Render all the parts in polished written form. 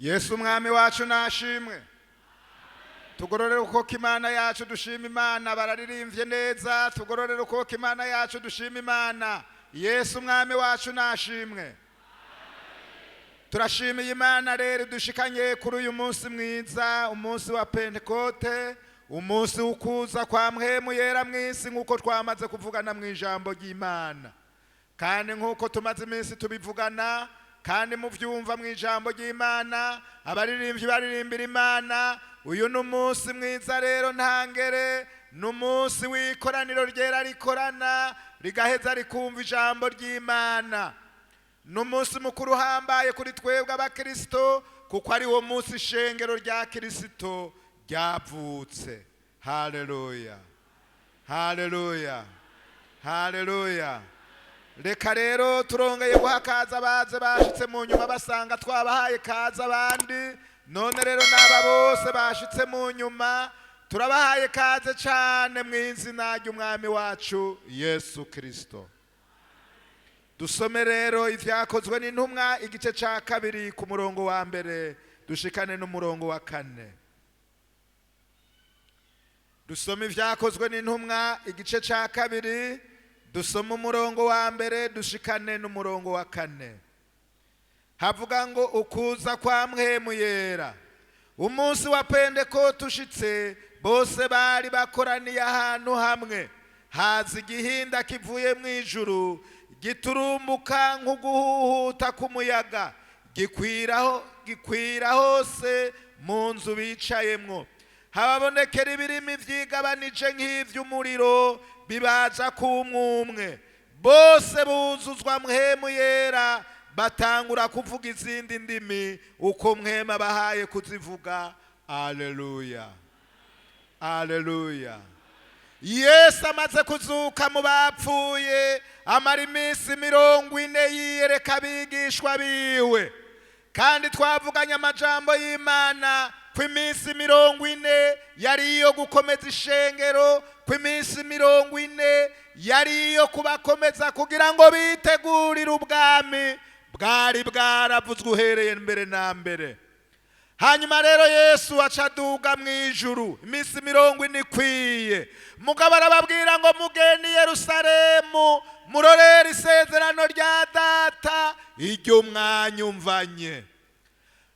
Yesu Umwami wacu nashimwe. Tugororere ukuboko Imana yacu, dushima Imana. Bararirimbye neza. Tugororere ukuboko Imana yacu, dushima Imana. Yesu Umwami wacu nashimwe. Turashimiye Imana rero dushikanye kuri uyu munsi mwiza, umunsi wa Pentekote, umunsi w'ukuza kwa Mpwemu Yera mw'isi, nk'uko twamaze kuvugana mu ijambo ry'Imana, kandi nk'uko tumaze iminsi tubivugana kandi muvyumva mu ijambo ry'Imana, abaririmbyi baririmbira Imana. Uyu ni umunsi mwiza rero ntangere, ni umunsi w'ikoraniro ryera rikorana rigaheza rikumva ijambo ry'Imana. Ni umunsi mukuru uhambaye kuri twebwe abakirisito, kuko ari wo munsi ishengero rya Kirisito ryavutse. Haleluya, haleluya, haleluya! Reka rero turongeye guha kaza baze bashitse mu nyuma, basanga twabahaye kaza abandi. None rero n'aba bose bashitse mu nyuma turabahaye kaze cyane mu izina ry'Umwami wacu Yesu Kirisito. Dusome rero Ibyakozwe n'Intumwa, igice cya 2, ku murongo wa 1 dushikane n'umurongo wa 4. Dusome Ibyakozwe n'Intumwa, igice cya 2, dusome umurongo wa 1 dushikane n'umurongo wa 4. Havuga ngo: "Ukuza kwa Mpwemu Yera. Umunsi wa Pentekote ushitse, bose bari bakoraniye ahantu hamwe. Haza igihinda kivuye mu ijuru, giturumbuka nk'uguhuhuta k'umuyaga, gikwira hose mu nzu bicayemwo. Hababonekera ibirimi vyigabanije nk'ivy'umuriro, bibaza kumwumwe. Bose buzuzwa Mpwemu Yera, batangura kuvuga izindi ndimi uko Mpwemu abahaye kuzivuga." Aleluya, aleluya! Yesu amaze kuzuka mu bapfuye, amara iminsi 40 yiyereka abigishwa biwe. Kandi twavuganye amajambo y'Imana ko iminsi 40 yari iyo gukomeza ishengero, ko iminsi 40 yari iyo kubakomeza kugira ngo bitegurire ubwami bwari bwaravuzwe uhereye mbere na mbere. Hanyuma rero Yesu aca aduga mu ijuru iminsi 40 ikwiye. Mugabo arababwira ngo: "Mugende i Yerusalemu, murorere isezerano rya Data iryo mwanyumvanye."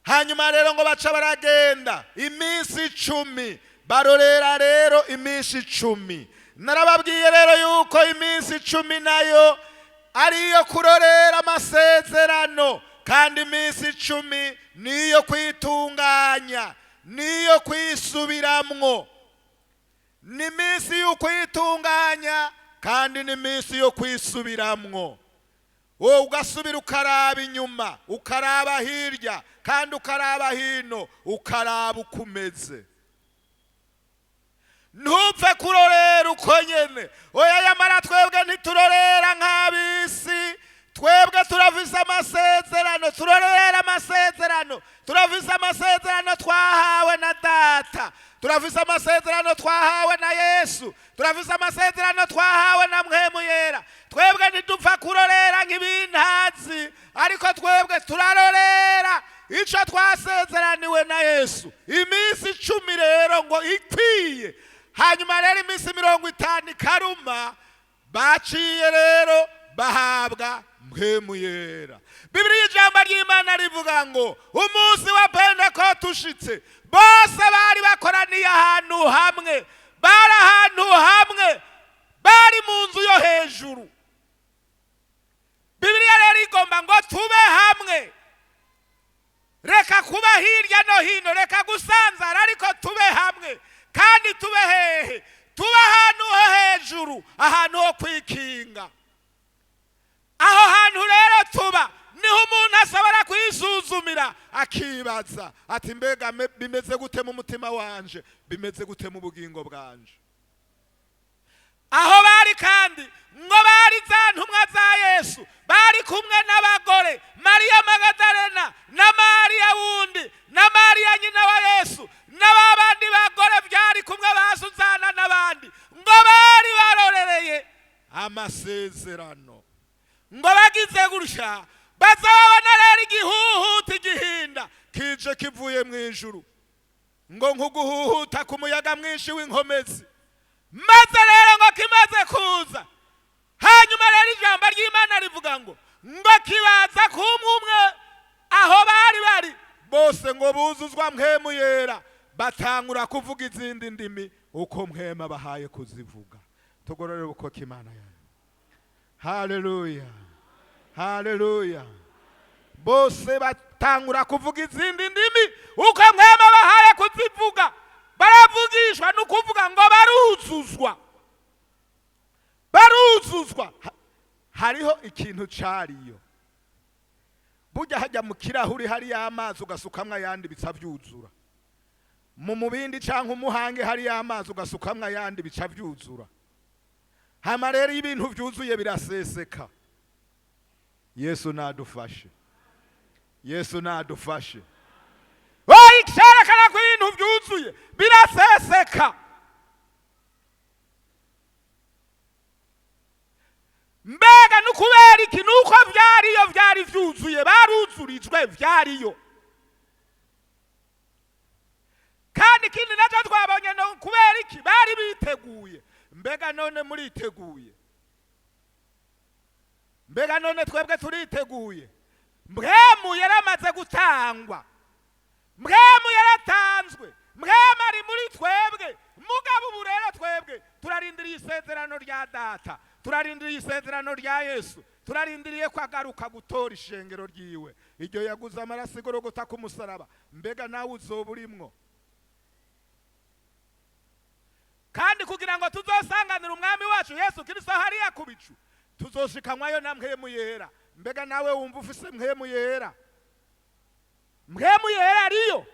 Hanyuma rero ngo baca baragenda iminsi 10, barorera rero iminsi 10. Narababwiye rero yuko iminsi 10 nayo ari iyo kurorera amasezerano, kandi iminsi 10 niyo kwitunganya, niyo kwisubiramwo. Ni iminsi yo kwitunganya kandi ni iminsi yo kwisubiramwo. Wowe ugasubira ukaraba inyuma, ukaraba hirya, kandi ukaraba hino, ukaraba uko umeze. Ntupfe kurorera uko nyene, oya. Yamara twebwe ntiturorera nk'ab'isi. Twebwe turafise amasezerano, turorera amasezerano. Turafise amasezerano twahawe na Data, turafise amasezerano twahawe na Yesu, turafise amasezerano twahawe na Mpwemu Yera. Twebwe ntidupfa kurorera nk'ibintazi, ariko twebwe turarorera ico twasezeraniwe na Yesu. Iminsi 10 rero ngo ikwiye, hanyuma rero iminsi 50 ikaruma, baciye rero bahabwa Mpwemu Yera. Bibiliya, ijambo ry'Imana rivuga ngo umunsi wa Pentekote ushitse, bose bari bakoraniye ahantu hamwe. Bari ahantu hamwe, bari mu nzu yo hejuru. Bibiliya rero igomba ngo tube hamwe. Reka kuba hirya no hino, reka gusanzara, ariko tube hamwe. Kandi tube hehe? Tube ahantu ho hejuru, ahantu ho kwikinga. Aho hantu rero tuba niho umuntu ashobora kwisuzumira, akibaza ati: "Mbega bimeze gute mu mutima wanje? Bimeze gute mu bugingo bwanje?" Aho bari kandi ngo bari za ntumwa za Yesu, bari kumwe n'abagore, Mariya Magadalena na Mariya wundi na Mariya nyina wa Yesu n'ababandi bagore byari kumwe ba Suzana n'abandi. Ngo bari barorereye amasezerano. Ngo bagize gutya, bazabona rero igihuhuta, igihinda kivuye mu ijuru. Kije kivuye mu ijuru ngo nkuguhuhuta ku muyaga mwinshi w'inkomezi. Maze rero ngo kimaze kuza, hanyuma rero ijambo ry'Imana rivuga ngo kibaza ku umwe aho bari bari bose, ngo buzuzwa Mpwemu Yera, batangura kuvuga izindi ndimi uko Mpwemu abahaye kuzivuga. Tugorore uko Imana yayo. Haleluya, haleluya! Bose batangura kuvuga izindi ndimi uko Mpwemu abahaye kuzivuga. Baravugishwa, ni ukuvuga ngo baruzuzwa, baruzuzwa. Hariho ikintu cariyo. Burya hajya mu kirahuri hariyo amazi, ugasukamwo ayandi, bica vyuzura. Mu mubindi canke umuhange hariyo amazi, ugasukamwo ayandi, bica vyuzura. Hama rero iyo ibintu vyuzuye biraseseka. Yesu nadufashe, Yesu nadufashe. Oya, icerekana ko ibintu vyuzuye biraseseka. Mbega ni ukubera iki? Ni uko vyariyo, vyari vyuzuye, baruzurijwe, vyariyo. Kandi ikindi nacyo twabonye, no kubera iki? Bari biteguye. Mbega none muriteguye? Mbega none twebwe turiteguye? Mpwemu yaramaze gutangwa, Mpwemu yaratanzwe, Mpwemu ari muri twebwe. Mugabo ubu rero twebwe turarindiriye isezerano rya Data, turarindiriye isezerano rya Yesu, turarindiriye ko agaruka gutora ishengero ryiwe, iryo yaguze amaraso igorogota ku musaraba. Mbega nawe uzoba urimwo? Kandi kugira ngo tuzosanganire Umwami wacu Yesu Kirisito hariya ku bicu, tuzoshikanwayo na Mpwemu Yera. Mbega nawe wumva ufise Mpwemu Yera? Mpwemu Yera ariyo?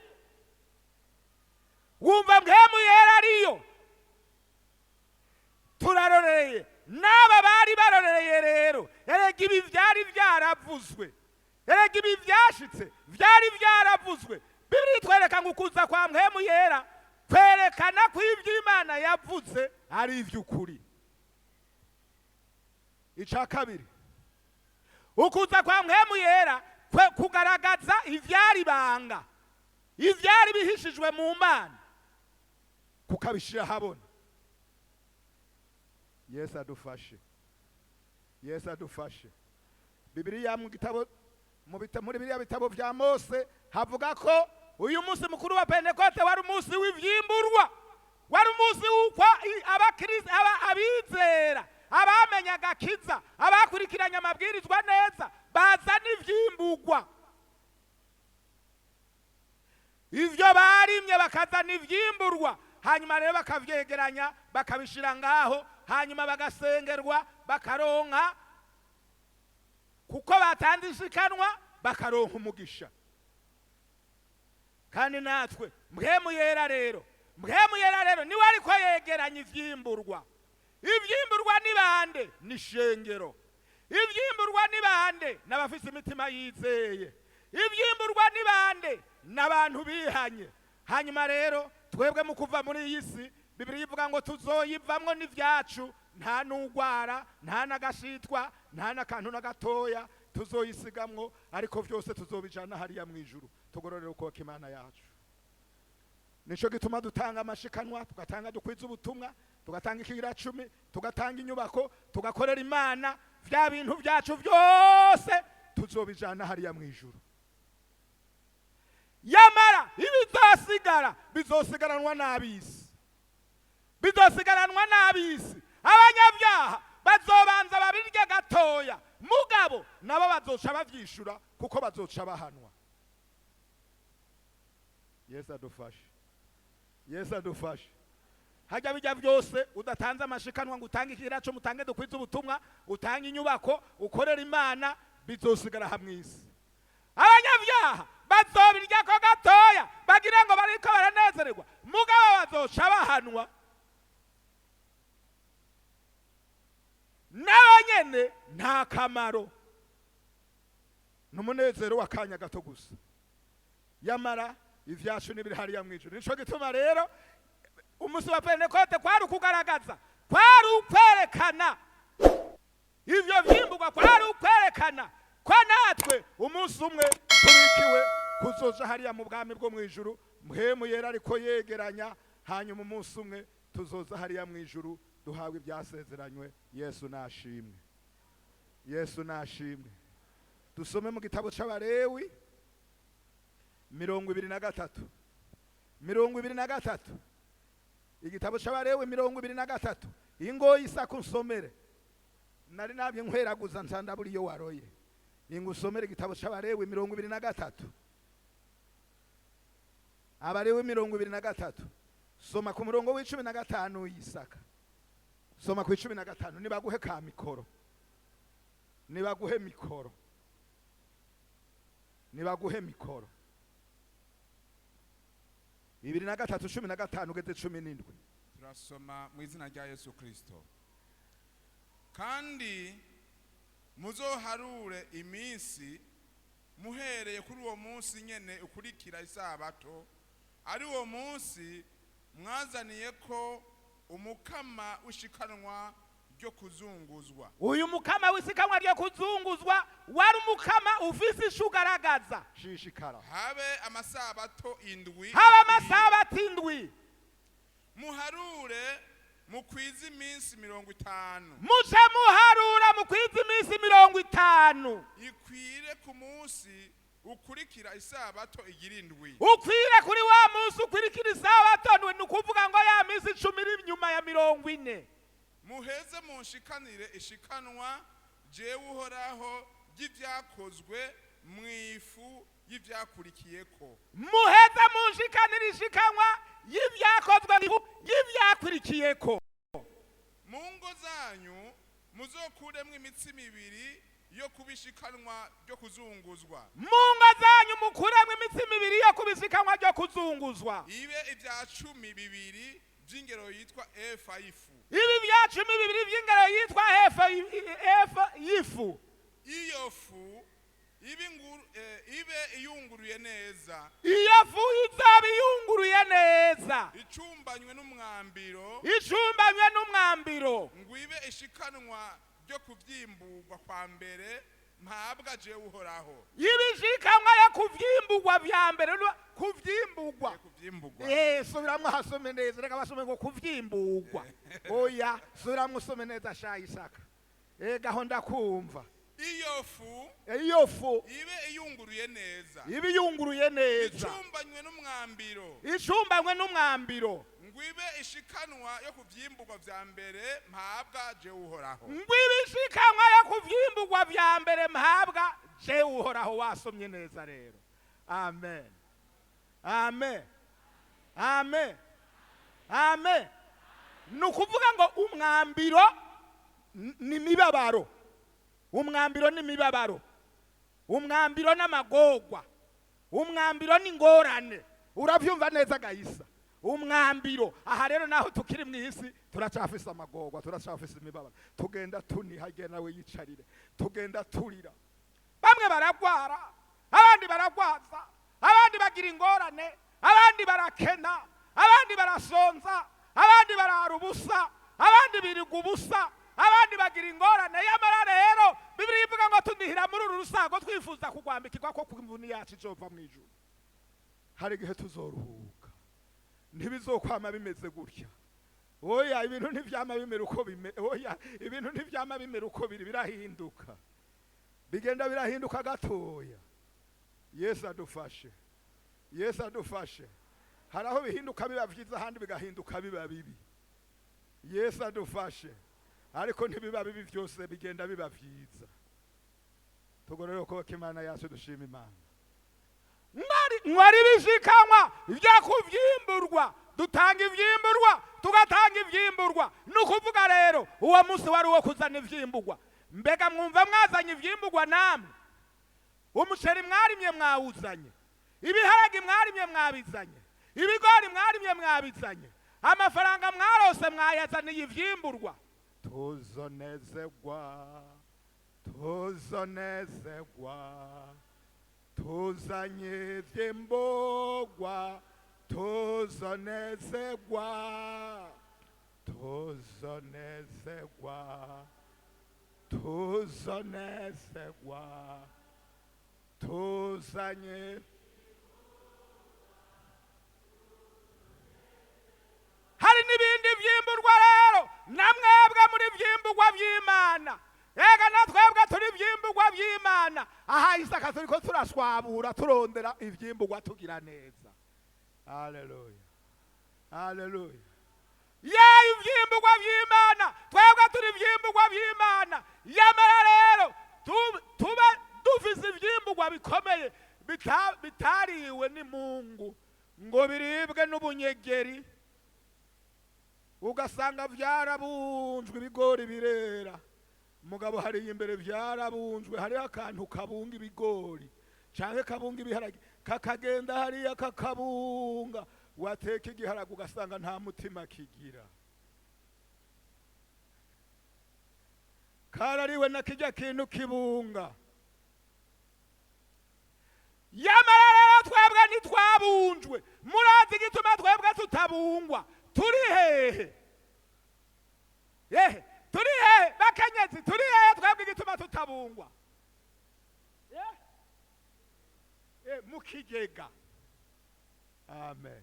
Wumva Mpwemu Yera ariyo? Turarorereye, n'aba bari barorereye rero. Erega ibi byari byaravuzwe, erega ibi byashitse byari byaravuzwe. Bibiliya itwereka ngo ukuza kwa Mpwemu Yera kwerekana ko ibyo Imana yavuze ari iby'ukuri. Icya kabiri, ukuza kwa Mpwemu Yera kugaragaza ivyari ibanga, ivyari bihishijwe mu Mana, kukabishira habona. Yesu adufashe, Yesu adufashe. Bibiliya mu gitabo muri biriya bitabo vya Mose havuga ko uyu munsi mukuru wa Pentekote wari umunsi w'ivyimburwa, wari umunsi w'uko abizera, abamenye agakiza, abakurikiranye amabwirizwa neza, bazana ivyimburwa, ivyo barimye, bakazana ivyimburwa. Hanyuma rero bakavyegeranya, bakabishira ngaho, hanyuma bagasengerwa, bakaronka kuko batanze ishikanwa, bakaronka umugisha. Kandi natwe Mpwemu Yera rero, Mpwemu Yera rero niwe ariko yegeranya ivyimburwa. Ivyimburwa ni bande? Ni shengero. Ivyimburwa ni bande? N'abafise imitima yizeye. Ivyimburwa ni bande? N'abantu bihanye. Hanyuma rero twebwe mu kuva muri iyi si, Bibiliya ivuga ngo tuzoyivamwo n'ivyacu, nta n'ugwara, nta n'agashitwa, nta n'akantu na gatoya tuzoyisigamwo, ariko vyose tuzobijana hariya mu ijuru. Tugororere ukuboko Imana yacu. Nico gituma dutanga amashikanwa, tugatanga dukwiza ubutumwa, tugatanga ikigira cumi, tugatanga inyubako, tugakorera Imana. Vya bintu vyacu vyose tuzobijana hariya mu ijuru. Yamara ibizosigara bizosigaranwa n'abisi, bizosigaranwa n'abisi. Abanyabyaha bazobanza babirye gatoya, mugabo nabo bazoca bavyishura, kuko bazoca bahanwa. Yesu adufashe, Yesu adufashe. Hajya bijya byose udatanze amashikanwa ngo utange ikigira cumi, utange dukwize ubutumwa, utange inyubako, ukorera Imana, bizosigara hamwe isi. Abanyabyaha bazobirya ko gatoya, bagira ngo bariko baranezererwa, mugabo bazoca bahanwa. Nabo nyene nta kamaro, n'umunezero w'akanya gato gusa. Yamara ivyacu n'ibiri hariya mw'ijuru. Nico gituma rero umunsi wa Pentekote kwari ukugaragaza, kwari ukwerekana ivyo vyimburwa, kwari ukwerekana ko natwe umunsi umwe tubikiwe Kuzoja hariya mu bwami bwo mu ijuru. Mpwemu Yera ariko yegeranya, hanyuma umunsi umwe tuzoza hariya mu ijuru duhawe ibyasezeranywe. Yesu nashimwe, Yesu nashimwe. Dusome mu gitabo c'Abarewi 23, 23, igitabo c'Abarewi 23. Ingoyi Isaka, unsomere. Nari nabye nkweraguza nsanda buri iyo waroye. Ingo usomere igitabo c'Abarewi 23, Abarewi 23. Soma ku murongo w'15. Isaka, soma ku 15. Nibaguhe ka mikoro, nibaguhe mikoro, nibaguhe mikoro. 23, 15 ugeze 17. Turasoma mu izina rya Yesu Kirisito. Kandi muzoharure iminsi muhereye kuri uwo munsi nyene ukurikira isabato, ari uwo munsi mwazaniye ko umukama w'ishikanwa ryo kuzunguzwa. Uyu mukama w'isikanwa ryo kuzunguzwa wari umukama ufise ishu ugaragaza. Shishikara. Habe amasabato 7 Haba akwiye. amasabato 7. Muharure mukwize iminsi 50. Muce muharura mukwize iminsi 50. Ikwire ku munsi ukurikira isabato igira indwi. Ukwire kuri wa munsi ukurikira isabato ndwi, ni ukuvuga ngo ya minsi 10 iri inyuma ya 40. Muheze munshikanire ishikanwa jewe Uhoraho ry'ibyakozwe mu ifu y'ibyakurikiyeko. Muheze munshikanire ishikanwa y'ibyakozwe y'ibyakurikiyeko. Mu ngo zanyu muzokuremwo imitsima ibiri yo kubishikanwa ryo kuzunguzwa. Mu ngo zanyu mukuremwo imitsima ibiri yo kubishikanwa ryo kuzunguzwa. Ibe ibya cumi bibiri by'ingero yitwa efa y'ifu. Ibi bya cumi bibiri by'ingero yitwa efa y'ifu. Iyo fu ibe ibe iyunguruye neza. Iyo fu izaba iyunguruye neza. Icumbanywe n'umwambiro. Icumbanywe n'umwambiro. Ngo ibe ishikanwa ryo kuvyimburwa kwa mbere mpabwa jewe Uhoraho. Ibishikanwa yo kuvyimburwa vya mbere, kuvyimburwa. Kuvyimburwa. Subiramwo hasome neza. Reka basome ngo kuvyimburwa. Oya, subiramwo usome neza sha Isaka. Egaho ndakumva. Iyo fu Iyo fu ibe iyunguruye neza. Ibe iyunguruye neza. Icumbanywe n'umwambiro. Icumbanywe n'umwambiro. Ngo ibe ishikanwa yo kuvyimburwa vya mbere mpabwa jewe Uhoraho. Ngo ibishikanwa yo kuvyimburwa vya mbere mpabwa jewe Uhoraho. Wasomye neza rero. Amen, amen, amen, amen. Ni ukuvuga ngo umwambiro ni imibabaro, umwambiro ni imibabaro, umwambiro n'amagorwa, umwambiro n'ingorane. Urabyumva neza gayisa? Umwambiro aha rero, naho tukiri mu isi turacafise amagorwa, turacafise imibabaro. Tugenda tuniha, genda nawe yicarire, tugenda turira. Bamwe baragwara, abandi baragwaza, abandi bagira ingorane, abandi barakena, abandi barasonza, abandi barara ubusa, abandi birirwa ubusa, abandi bagira ingorane. Yamara rero Bibiliya ivuga ngo tunihira muri uru rusago twifuza kugwambikirwa ko imvuni yacu izova mu ijuru. Hari igihe tuzoruhuka, ntibizokwama bimeze gutya. Oya, ibintu ntivyama bimera uko bime. Oya, ibintu ntivyama bimera uko biri, birahinduka, bigenda birahinduka gatoya. Yesu adufashe, Yesu adufashe. Hari aho bihinduka biba vyiza, ahandi bigahinduka biba bibi. Yesu adufashe. Ariko ntibiba bibi byose, bigenda biba vyiza. Tugorore ukuboko Imana yacu, dushima Imana. Mwari bishikanwa byo kuvyimburwa, dutanga ivyimburwa, tugatanga ivyimburwa. Ni ukuvuga rero uwo munsi wari uwo kuzana ivyimburwa. Mbega mwumva mwazanye ivyimburwa namwe? Umuceri mwarimye mwawuzanye, ibiharage mwarimye mwabizanye, ibigori mwarimye mwabizanye, amafaranga mwarose mwayazaniye ivyimburwa. Tuzonezerwa, tuzonezerwa tuzanye ivyimburwa, tuzonezerwa, tuzonezerwa, tuzonezerwa tuzanye. Namwebwe muri vyimburwa vy'Imana. Ega na twebwe turi vyimburwa vy'Imana. Aha Isaka turiko turashwabura turondera ivyimburwa tugira neza. Haleluya, haleluya. Ya ivyimburwa vy'Imana, twebwe turi ivyimburwa vy'Imana. Yamara rero tuba dufise ivyimburwa bikomeye bitariwe n'imungu ngo biribwe n'ubunyegeri, ugasanga vyarabunjwe ibigori birera. Mugabo hariya imbere vyarabunjwe, hariho akantu kabunga ibigori canke kabunga ibiharage, kakagenda hariya kakabunga, wateka igiharage ugasanga nta mutima kigira, karariwe na kijya kintu kibunga. Yamara rero twebwe ntitwabunjwe. Murazi igituma twebwe tutabungwa? Turi hehe? Yehe, turi hehe bakenyezi? Turi hehe twebwe igituma tutabungwa? Mu kigega. Amen,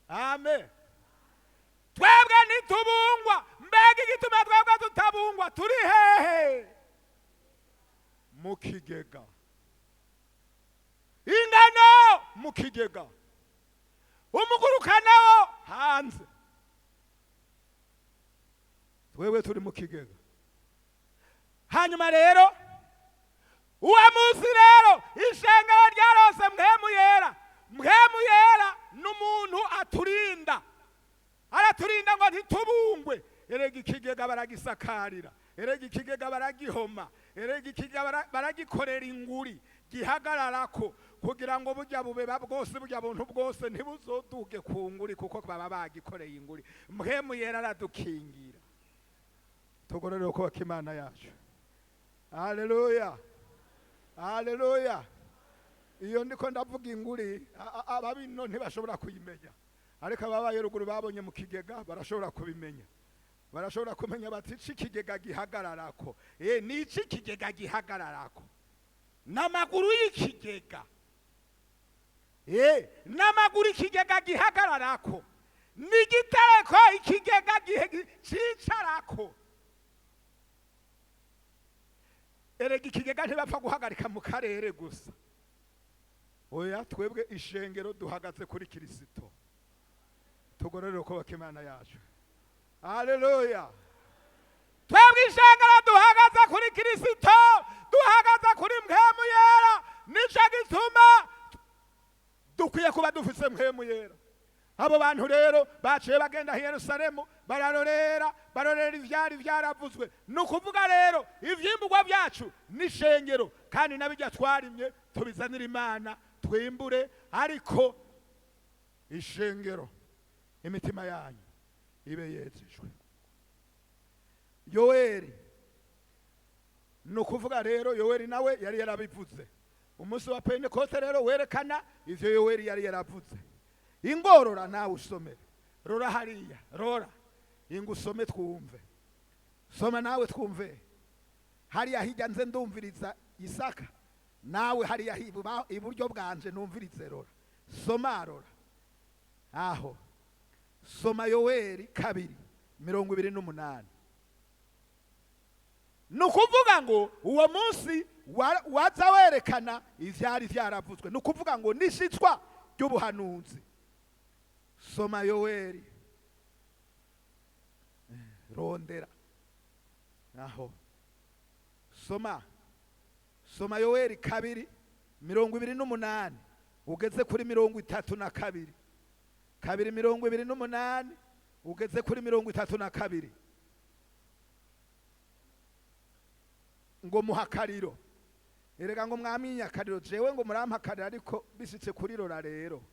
amen. Twebwe ntitubungwa. Mbega igituma twebwe tutabungwa? Turi hehe? Mu kigega. Ingano mu kigega, umugurukanawo hanze. Twewe turi mu kigega. Hanyuma rero uwo munsi rero ishengero ryarose Mpwemu Yera. Mpwemu Yera n'umuntu aturinda, araturinda ngo ntitubungwe. Erega ikigega baragisakarira, erega ikigega baragihoma, erega ikigega baragikorera inguri gihagararako, kugira ngo burya bubeba bwose, burya buntu bwose ntibuzoduge ku nguri, kuko baba bagikoreye inguri. Mpwemu Yera aradukingira. Tugororere kubaka Imana yacu. Haleluya, haleluya. Iyo ndiko ndavuga inguri, ababino ntibashobora kuyimenya, ariko ababaye ruguru babonye mu kigega barashobora kubimenya. Barashobora kumenya bati iki kigega gihagararako. Ni iki kigega gihagararako? N'amaguru y'ikigega. N'amaguru ikigega gihagararako. N'igitereko ikigega cicarako. Erega ikigega ntibapfa guhagarika mu karere gusa. Oya, twebwe ishengero duhagaze kuri Kirisito. Tugororere kubaka Imana yacu. Haleluya. Twebwe ishengero duhagaze kuri Kirisito, duhagaze kuri Mpwemu Yera. Nico gituma dukwiye kuba dufise Mpwemu Yera. Abo bantu rero baciye bagenda i Yerusalemu, bararorera, barorera ivyari vyaravuzwe. Ni ukuvuga rero ivyimburwa byacu n'ishengero, kandi nabijya twarimye tubizanira Imana twimbure, ariko ishengero imitima yanyu ibe yejejwe. Yoweri, ni ukuvuga rero Yoweri nawe yari yarabivuze. Umunsi wa Pentekote rero werekana ivyo Yoweri yari yaravuze. Ingorora nawe usomere, rora hariya, rora ingo usome twumve. Soma nawe twumve. Hariya hirya nze ndumviriza Isaka, nawe hariya iburyo bwanje numvirize. Rora, soma, rora aho. Soma Yoweri 2:28. Ni ukuvuga ngo uwo munsi waza werekana ivyari vyaravuzwe. Ni ukuvuga ngo nishitswa ry'ubuhanuzi. Soma Yoweri, rondera aho. Soma, soma Yoweri 2:28 ugeze kuri 32. 2:28 ugeze kuri 32. Ngo muhakariro. Erega ngo mwaminya akariro, jewe ngo murampakarira, ariko bisitse kuri rora rero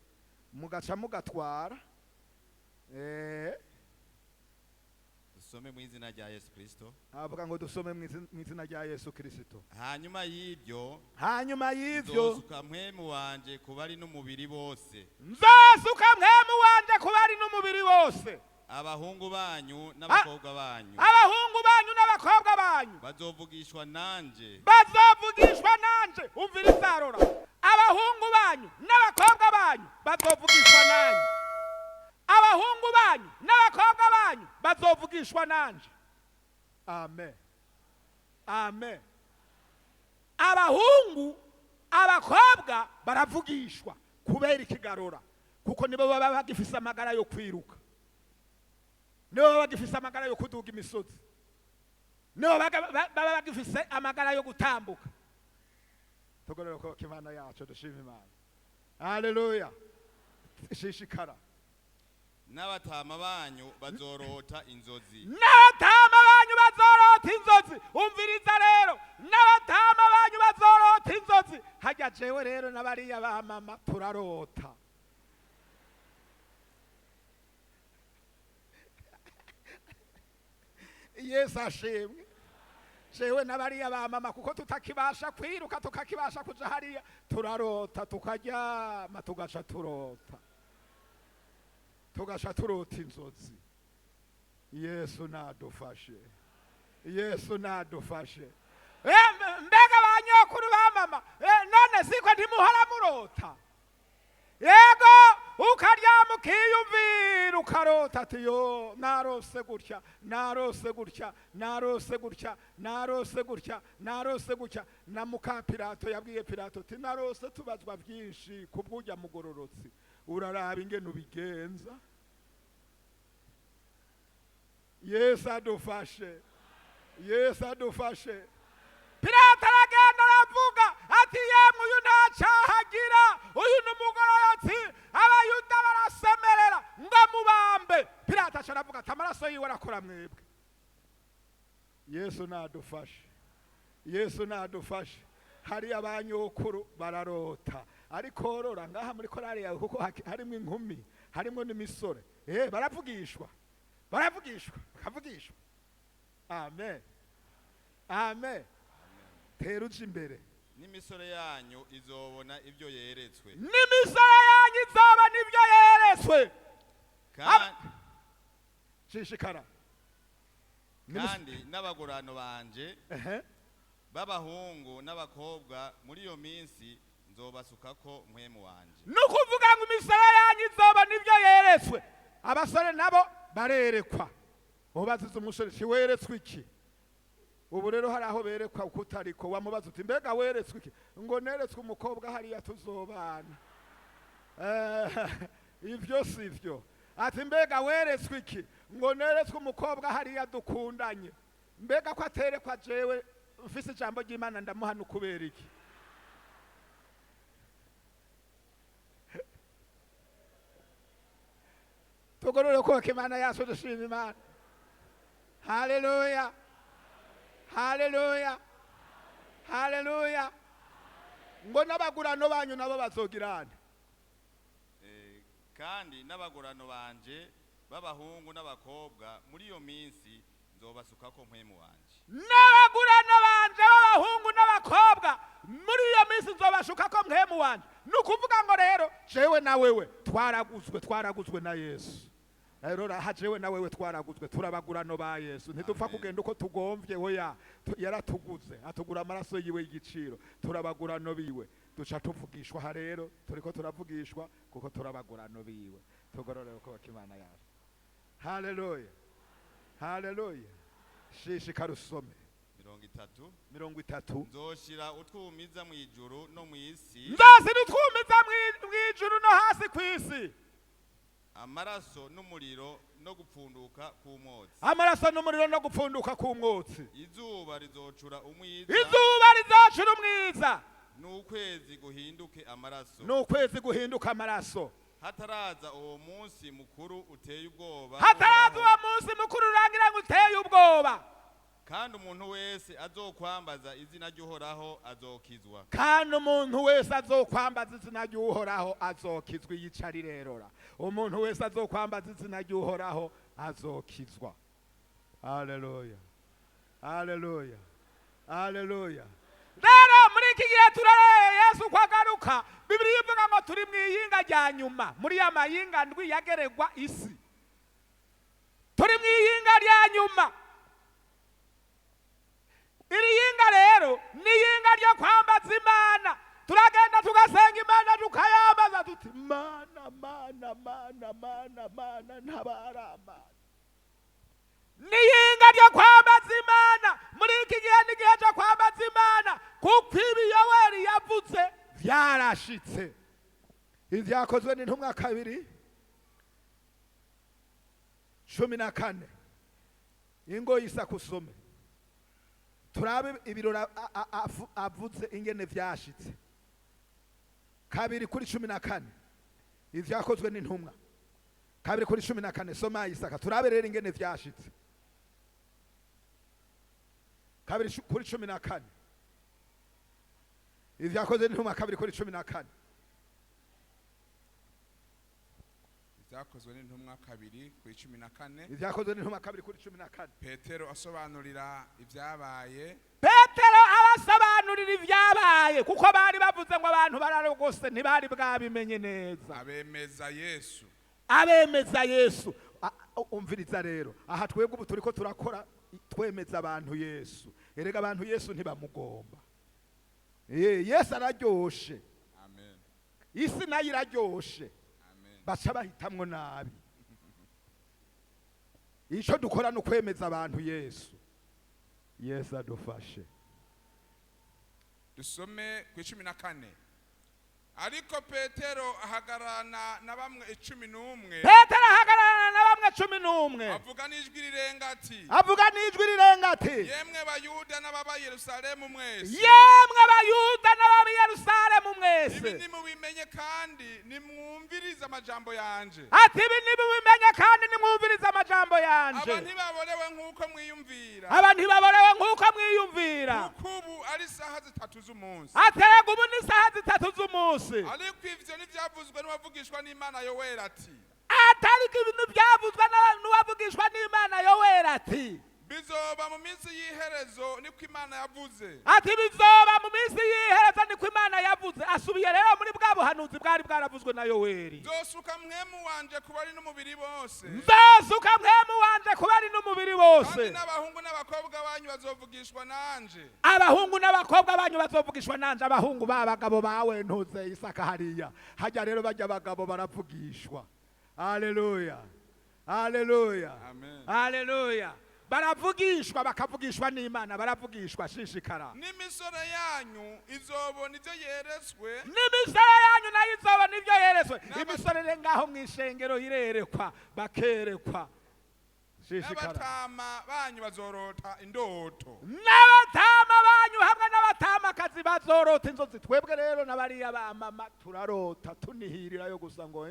mugaca mugatwara. Dusome mu izina rya Yesu Kristo. Avuga ngo dusome mu izina rya Yesu Kristo. Hanyuma y'ibyo, hanyuma y'ivyo, nzosuka Mpwemu wanje ku bari n'umubiri bose. Nzosuka Mpwemu wanje ku bari n'umubiri bose. Abahungu banyu n'abakobwa banyu, abahungu banyu n'abakobwa banyu bazovugishwa nanje, bazovugishwa nanje. Umviriza, rora. Abahungu banyu n'abakobwa banyu bazovugishwa nanje. Abahungu banyu n'abakobwa banyu bazovugishwa nanje. Amen, amen. Abahungu, abakobwa baravugishwa kubera ikigarura, kuko nibo baba bagifise amagara yo kwiruka, nibo baba bagifise amagara yo kuduga imisozi, nibo baba bagifise amagara yo gutambuka. Tugorore ko Imana yacu, dushima Imana. Haleluya! Shishikara. N'abatama banyu bazorota inzozi. N'abatama banyu bazorota inzozi. Umviriza rero, n'abatama banyu bazorota inzozi. Hajya jewe rero n'abariya ba mama turarota. Yesu ashimwe. Jewe n'abariya ba mama, kuko tutakibasha kwiruka, tukakibasha kuja hariya, turarota, tukaryama tugaca turota, tugaca turota inzozi. Yesu nadufashe, Yesu nadufashe. Mbega ba nyokuru, ba mama, none siko ntimuhora murota? Yego, ukaryama ukiyumvira, ukarota ati: "Yo, narose gutya, narose gutya, narose gutya, narose gutya, narose gutya." Na muka Pilato yabwiye Pilato ati: "Narose tubazwa byinshi ku bw'ujya mugororotsi, uraraba ingene ubigenza." Yesu adufashe, Yesu adufashe. Pilato aragenda aravuga ati: "Yemwe, uyu nta cyaha agira, uyu ni umugororotsi." Abayuda barasemerera ngo mubambe. Pilato aca aravuga ati: "Amaraso yiwe arakora mwebwe." Yesu nadufashe, Yesu nadufashe. Hari abanyokuru bararota, ariko rora ngaha muri korari yawe, kuko harimo inkumi, harimo n'imisore, baravugishwa, baravugishwa, bakavugishwa. Amen, amen. Tera uja imbere. N'imisore yanyu izobona ibyo yeretswe. N'imisore yanyu izoba n'ibyo yeretswe. Shishikara. Kandi n'abagurano banje b'abahungu n'abakobwa, muri iyo minsi nzobasukako Mpwemu wanje. Ni ukuvuga ngo imisore yanyu izoba n'ibyo yeretswe. Abasore nabo barerekwa. Ubazize umusore si weretswe iki? Ubu rero hari aho berekwa uko utariko. Wamubaza uti: "Mbega weretswe iki?" Ngo: "Neretswe umukobwa hariya tuzobana." Ibyo si byo. Ati: "Mbega weretswe iki?" Ngo: "Neretswe umukobwa hariya dukundanye." Mbega ko aterekwa jewe mfise ijambo ry'Imana, ndamuhana ukubera iki? Tugorore kubaka Imana yacu, dushima Imana. Haleluya, haleluya, haleluya. Ngo n'abagurano banyu nabo bazogirana. Kandi n'abagurano banje b'abahungu n'abakobwa, muri iyo minsi nzobasukako Mpwemu wanje. N'abagurano banje b'abahungu n'abakobwa, muri iyo minsi nzobashukako Mpwemu wanje. Ni ukuvuga ngo rero jewe na wewe twaraguzwe, twaraguzwe na Yesu. Rero raha, jewe na wewe twaraguzwe, turabagurano ba Yesu. Ntidupfa Amen. kugenda uko tugomvye. Oya, yaratuguze, atugura amaraso yiwe y'igiciro. Turabagurano biwe, duca tuvugishwa. Aha rero turiko turavugishwa kuko turabagurano biwe. Tugorore kubaka Imana yacu. Haleluya, haleluya. Shishikara usome. 30. 30. Nzoshira utwumiza mu ijuru no mu isi, Nzosira utwumiza mw'ijuru no hasi ku isi, amaraso n'umuriro no gupfunduka k'umwotsi. Amaraso n'umuriro no gupfunduka k'umwotsi. Izuba rizocura umwiza, Izuba rizacura umwiza, n'ukwezi guhinduke amaraso, n'ukwezi guhinduka amaraso, hataraza uwo munsi mukuru uteye ubwoba hataraza Uhoraho. uwo munsi mukuru urangira ngo uteye ubwoba. Kandi umuntu wese azokwambaza izina ry'Uhoraho azokizwa. Kandi umuntu wese azokwambaza izina ry'Uhoraho azokizwa. Iyicari rerora, umuntu wese azokwambaza izina ry'Uhoraho azokizwa. Haleluya, haleluya, haleluya. Rero muri iki gihe turareye Yesu ko agaruka. Bibiliya ivuga ngo turi mu iyinga rya nyuma muri ya mayinga ndwi yageregwa isi. Turi mu iyinga rya nyuma. Iri yinga rero ni iyinga ryo kwambaza Imana. Turagenda tugasenga Imana, tukayambaza tuti: "Mana, Mana, Mana, Mana, Mana." Tumaramara. Niyinga ryo kwambaza Imana muri iki gihe, n'igihe cyo kwambaza Imana, kuko ibi Yoweri yavuze Vyarashitse. Ivyakozwe n'Intumwa 2:14. Ingo Isaka, usome turabe ibirori avuze ingene vyashitse. 2:14, Ivyakozwe n'Intumwa 2:14. Soma, Isaka, turabe rero ingene vyashitse. 2:14, Ivyakozwe n'Intumwa 2:14. Ibyakozwe n'Intumwa 2:14. Ivyakozwe n'Intumwa 2:14. Petero asobanurira ibyabaye. Petero abasobanurira ibyabaye, kuko bari bavuze ngo abantu bararogose, ntibari bwabimenye neza. Abemeza Yesu. Abemeza Yesu. Umviriza rero, aha twebwe ubu turiko turakora, twemeza abantu Yesu. Erega abantu Yesu ntibamugomba. Yesu araryoshe. Amen. Isi nayo iraryoshe. Amen. Baca bahitamwo nabi. Ico dukora ni ukwemeza abantu Yesu. Yesu adufashe. Dusome ku 14. Ariko Petero ahagararana na bamwe 11. Petero ahagararana na bamwe 11. Avuga n'ijwi rirenga ati: Avuga n'ijwi rirenga ati: Yemwe Bayuda n'ababa Yerusalemu mwese, Yemwe Abayuda n'ababa i Yerusalemu ibi mwese, nimubimenye kandi nimwumvirize amajambo yanje. Ati: ibi nimubimenye kandi nimwumvirize amajambo yanje. Aba ntibaborewe nk'uko mwiyumvira, Aba ntibaborewe nk'uko mwiyumvira, kuko ubu ari isaha 3 z'umunsi. Aterega ubu ni isaha 3 z'umunsi. Ariko ivyo ntivyavuzwe n'uwavugishwa n'Imana Yoweri ati: Atariko ibintu byavuzwe n'uwavugishwa n'Imana Yoweri ati: Bizoba mu minsi y'iherezo, niko Imana yavuze, Ati: bizoba mu minsi y'iherezo, niko Imana yavuze. Asubiye rero muri bwa buhanuzi bwari bwaravuzwe na Yoweri. Nzosuka Mpwemu wanje ku bari n'umubiri bose, Nzosuka Mpwemu wanje kuba ari n'umubiri wose, kandi n'abahungu n'abakobwa banyu bazovugishwa nanje. Abahungu n'abakobwa banyu bazovugishwa nanje. Abahungu b'abagabo bawe ntuze Isaka hariya hajya rero bajya abagabo baravugishwa. Haleluya, haleluya. Amen. Haleluya. Baravugishwa, bakavugishwa n'Imana, baravugishwa. Shishikara. N'imisore yanyu izobona ibyo yeretswe, N'imisore yanyu nayo izobona ibyo yeretswe. Imisore rero ngaho mu ishengero irerekwa, bakerekwa. Shishikara. N'abatama banyu bazorota indoto. N'abatama banyu hamwe n'abatamakazi bazorota inzozi. Twebwe rero n'abariya ba mama Turarota tunihirirayo gusa ngo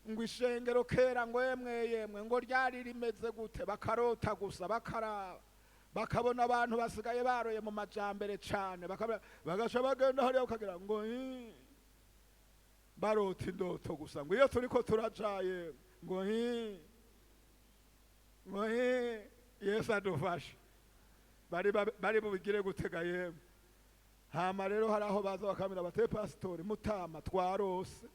ngo ishengero kera ngo yemwe yemwe ngo ryari rimeze gute. Bakarota gusa, bakaraba, bakabona abantu basigaye baroye mu majambere cane, bagaca bagenda hariya bakagira ngo barota indoto gusa, ngo iyo turiko turajaye ngo ngo Yesu adufashe. Bari bubigire gutega yemwe. Hama rero hari aho baza bakamira bate: "Pasitori mutama, twarose."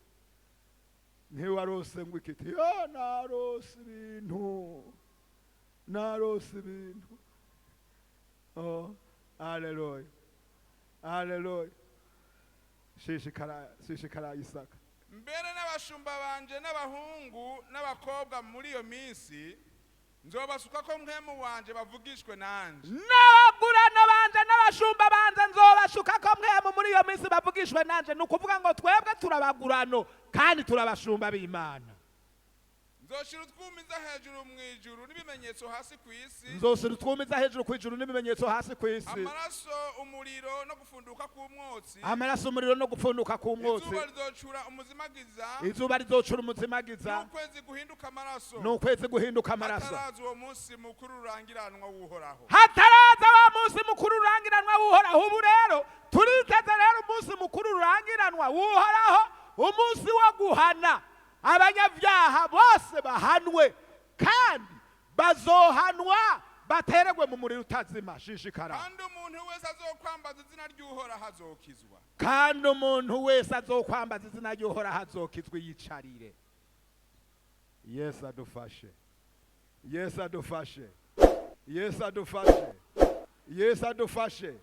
Ntiwarose ngo ikiti? Yo, narose ibintu, narose ibintu. Oh, haleluya, haleluya. Shishikara, shishikara, Isaka. Mbere n'abashumba banje n'abahungu n'abakobwa muri iyo minsi nzobasuka ko Mpwemu wanje, bavugishwe nanje. N'abagurano banje n'abashumba banje nzobashuka ko Mpwemu muri iyo minsi, bavugishwe nanje. Ni ukuvuga ngo twebwe turabagurano kandi turabashumba b'Imana. Nzoshira utwumiza hejuru mu ijuru n'ibimenyetso hasi ku isi, Nzosira utwumiza hejuru ku ijuru n'ibimenyetso hasi ku isi, amaraso, umuriro no gufunduka k'umwotsi. Amaraso, umuriro no gupfunduka k'umwotsi. Izuba rizocura umuzimagiza, Izuba rizocura umuzimagiza, n'ukwezi guhinduka amaraso, n'ukwezi guhinduka amaraso, hataraza uwo munsi mukuru rurangiranwa w'Uhoraho. Hataraza wa munsi mukuru rurangiranwa w'Uhoraho. Ubu rero turiteze rero umunsi mukuru rurangiranwa w'Uhoraho, umunsi wo guhana abanyabyaha bose, bahanwe kandi bazohanwa bateregwe mu muriro utazima. Shishikara. Kandi umuntu wese azokwambaza izina ry'Uhoraho azokizwa. Kandi umuntu wese azokwambaza izina ry'Uhoraho azokizwa. Yicarire. Yesu adufashe, Yesu adufashe, Yesu adufashe, Yesu adufashe.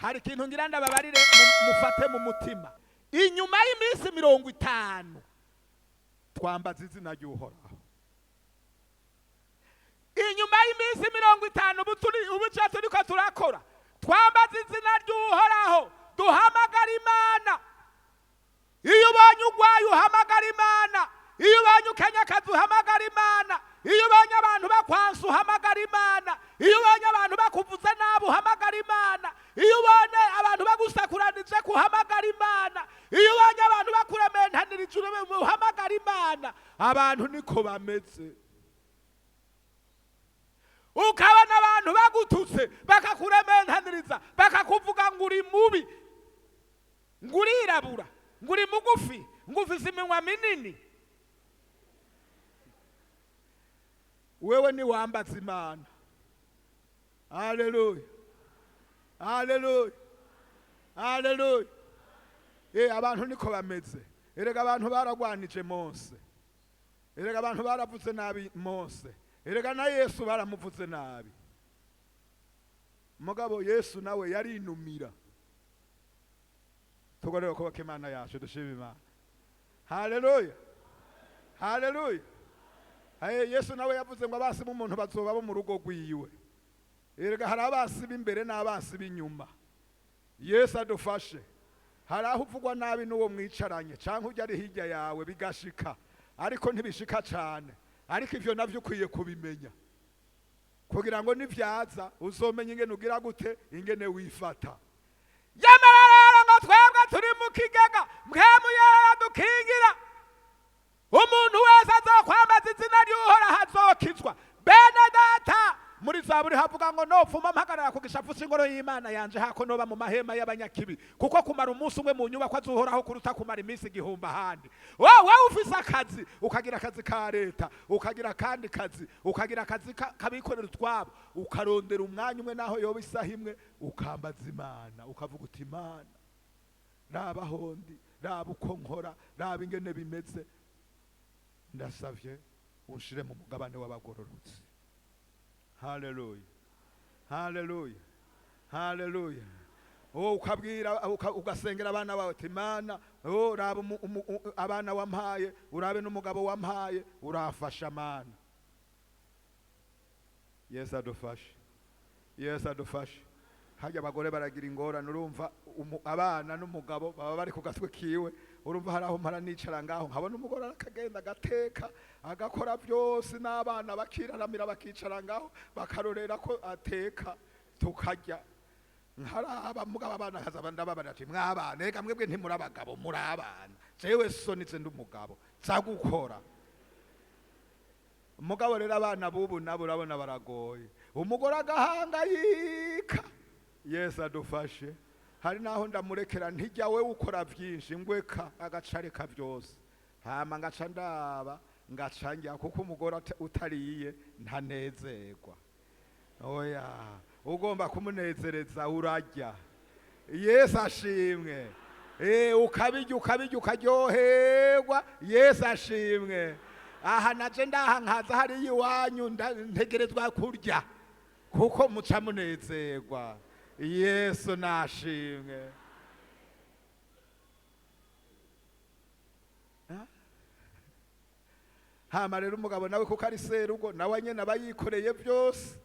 Hari ikintu ngira ndababarire, mufate mu mutima. Inyuma y'iminsi 50. Twambaza izina ry'Uhoraho. Inyuma y'iminsi 50 ubu icyo turiko turakora, twambaza izina ry'Uhoraho, duhamagara Imana. Iyo ubonye urwaye, uhamagara Imana. Iyo ubonye ukenya akazi, uhamagara Imana. Iyo ubonye abantu bakwansa, uhamagara Imana. Iyo ubonye abantu bakuvuze nabi, uhamagara Imana. Iyo ubonye abantu bagusakuranije, kuhamagara Imana. Iyo ubonye abantu bakurementanirije, uhamagara Imana. Abantu niko bameze. Ukabona abantu bagututse, bakakurementaniriza, bakakuvuga ngo uri mubi, ngo urirabura, ngo uri mugufi, ngo ufise iminwa minini, wewe niwambaza Imana. Haleluya, haleluya, haleluya. Abantu niko bameze. Erega abantu baragwanije Mose, erega abantu baravuze nabi Mose, erega na Yesu baramuvuze nabi. Mugabo Yesu nawe yarinumira. Tugorere kubaka Imana yacu, dushima Imana. Haleluya, haleluya. Yesu nawe yavuze ngo abasi b'umuntu bazoba bo mu rugo rwiwe. Erega hari abasi b'imbere n'abasi b'inyuma. Yesu adufashe. Hari aho uvugwa nabi n'uwo mwicaranye canke ujya ari hirya yawe, bigashika, ariko ntibishika cane. Ariko ivyo navyo ukwiye kubimenya kugira ngo nivyaza uzomenye ingene ugira gute, ingene wifata. Yamara rero ngo twebwe turi mu kigega, Mpwemu Yera dukingira. Umuntu wese azokwambaza izina ry'Uhoraho azokizwa. Bene data, muri Zaburi havuga ngo nopfuma mpagarara ku gishavu c'ingoro y'Imana yanje, hako noba mu mahema y'abanyakibi, kuko kumara umunsi umwe mu nyubakwa z'Uhoraho kuruta kumara iminsi 1000 ahandi. Wowe ufise akazi, ukagira akazi ka leta, ukagira akandi kazi, ukagira akazi kabikorera utwabo, ukarondera umwanya umwe naho yoba isaha imwe, ukambaza Imana, ukavuga uti Imana, raba hondi, raba uko nkora, raba ingene bimeze, ndasavye unshire mu mugabane w'abagororotsi. Haleluya, haleluya, haleluya. Ukabwira, ugasengera abana bawe uti Imana, raba abana wampaye, urabe n'umugabo wampaye, urafasha Mana. Yesu adufashe, Yesu adufashe. Harya abagore baragira ingorane, urumva abana n'umugabo baba bari ku gatwe kiwe. Urumva hari aho mpara nicara ngaho nkabona umugore arakagenda agateka agakora byose, n'abana bakiraramira bakicara ngaho bakarorera ko ateka tukarya. Nkaraba mugabo abana nkaza ndababara ati mwabana, ega mwebwe ntimuri abagabo, muri abana, jewe so nize ndi umugabo nza gukora. Mugabo rero abana bubu nabo urabona baragoye, umugore agahangayika. Yesu adufashe. Hari naho ndamurekera ntijya we ukora byinshi, ngweka agacareka byose, hama ngaca ndaba ngaca njya, kuko umugore utariye ntanezerwa. Oya, ugomba kumunezereza urarya. Yesu ashimwe. Ukabirya ukabirya ukaryoherwa. Yesu ashimwe. Aha naje ndaha nkaza hariya iwanyu ntegerezwa kurya kuko muca munezerwa. Yesu nashimwe. Hama rero umugabo nawe kuko ari serugo, nawe nyene aba yikoreye byose,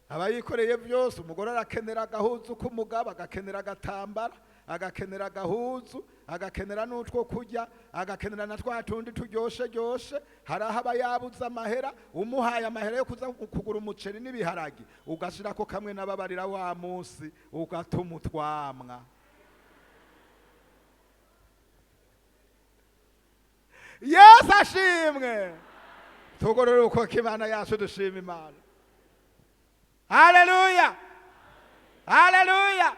aba yikoreye byose. Umugore arakenera agahuzu k'umugabo, agakenera agatambara, agakenera agahuzu, agakenera n'utwo kurya, agakenera na twa tundi turyoshe ryoshe. Hari aho aba yabuze amahera, umuhaye amahera yo kuza kugura umuceri n'ibiharagi, ugashirako kamwe n'ababarira wa munsi, ugatuma utwamwa. Yesu ashimwe. Tugorore uko Imana yacu, dushima Imana. Haleluya, haleluya.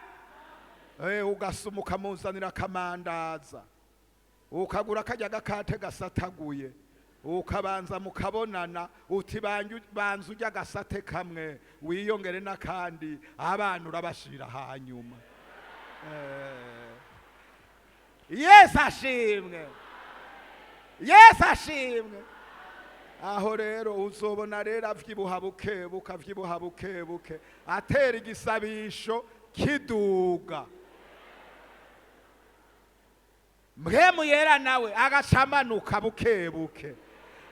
Ugasuma ukamuzanira akamandaza, ukagura karya gakate gasataguye, ukabanza mukabonana uti banza urya agasate kamwe wiyongere n'akandi, abana urabashira hanyuma. Yesu ashimwe, Yesu ashimwe. Aho rero uzobona rero avyibuha buke buke, avyibuha buke buke, atera igisabisho kiduga. Mpwemu Yera nawe agaca amanuka buke buke,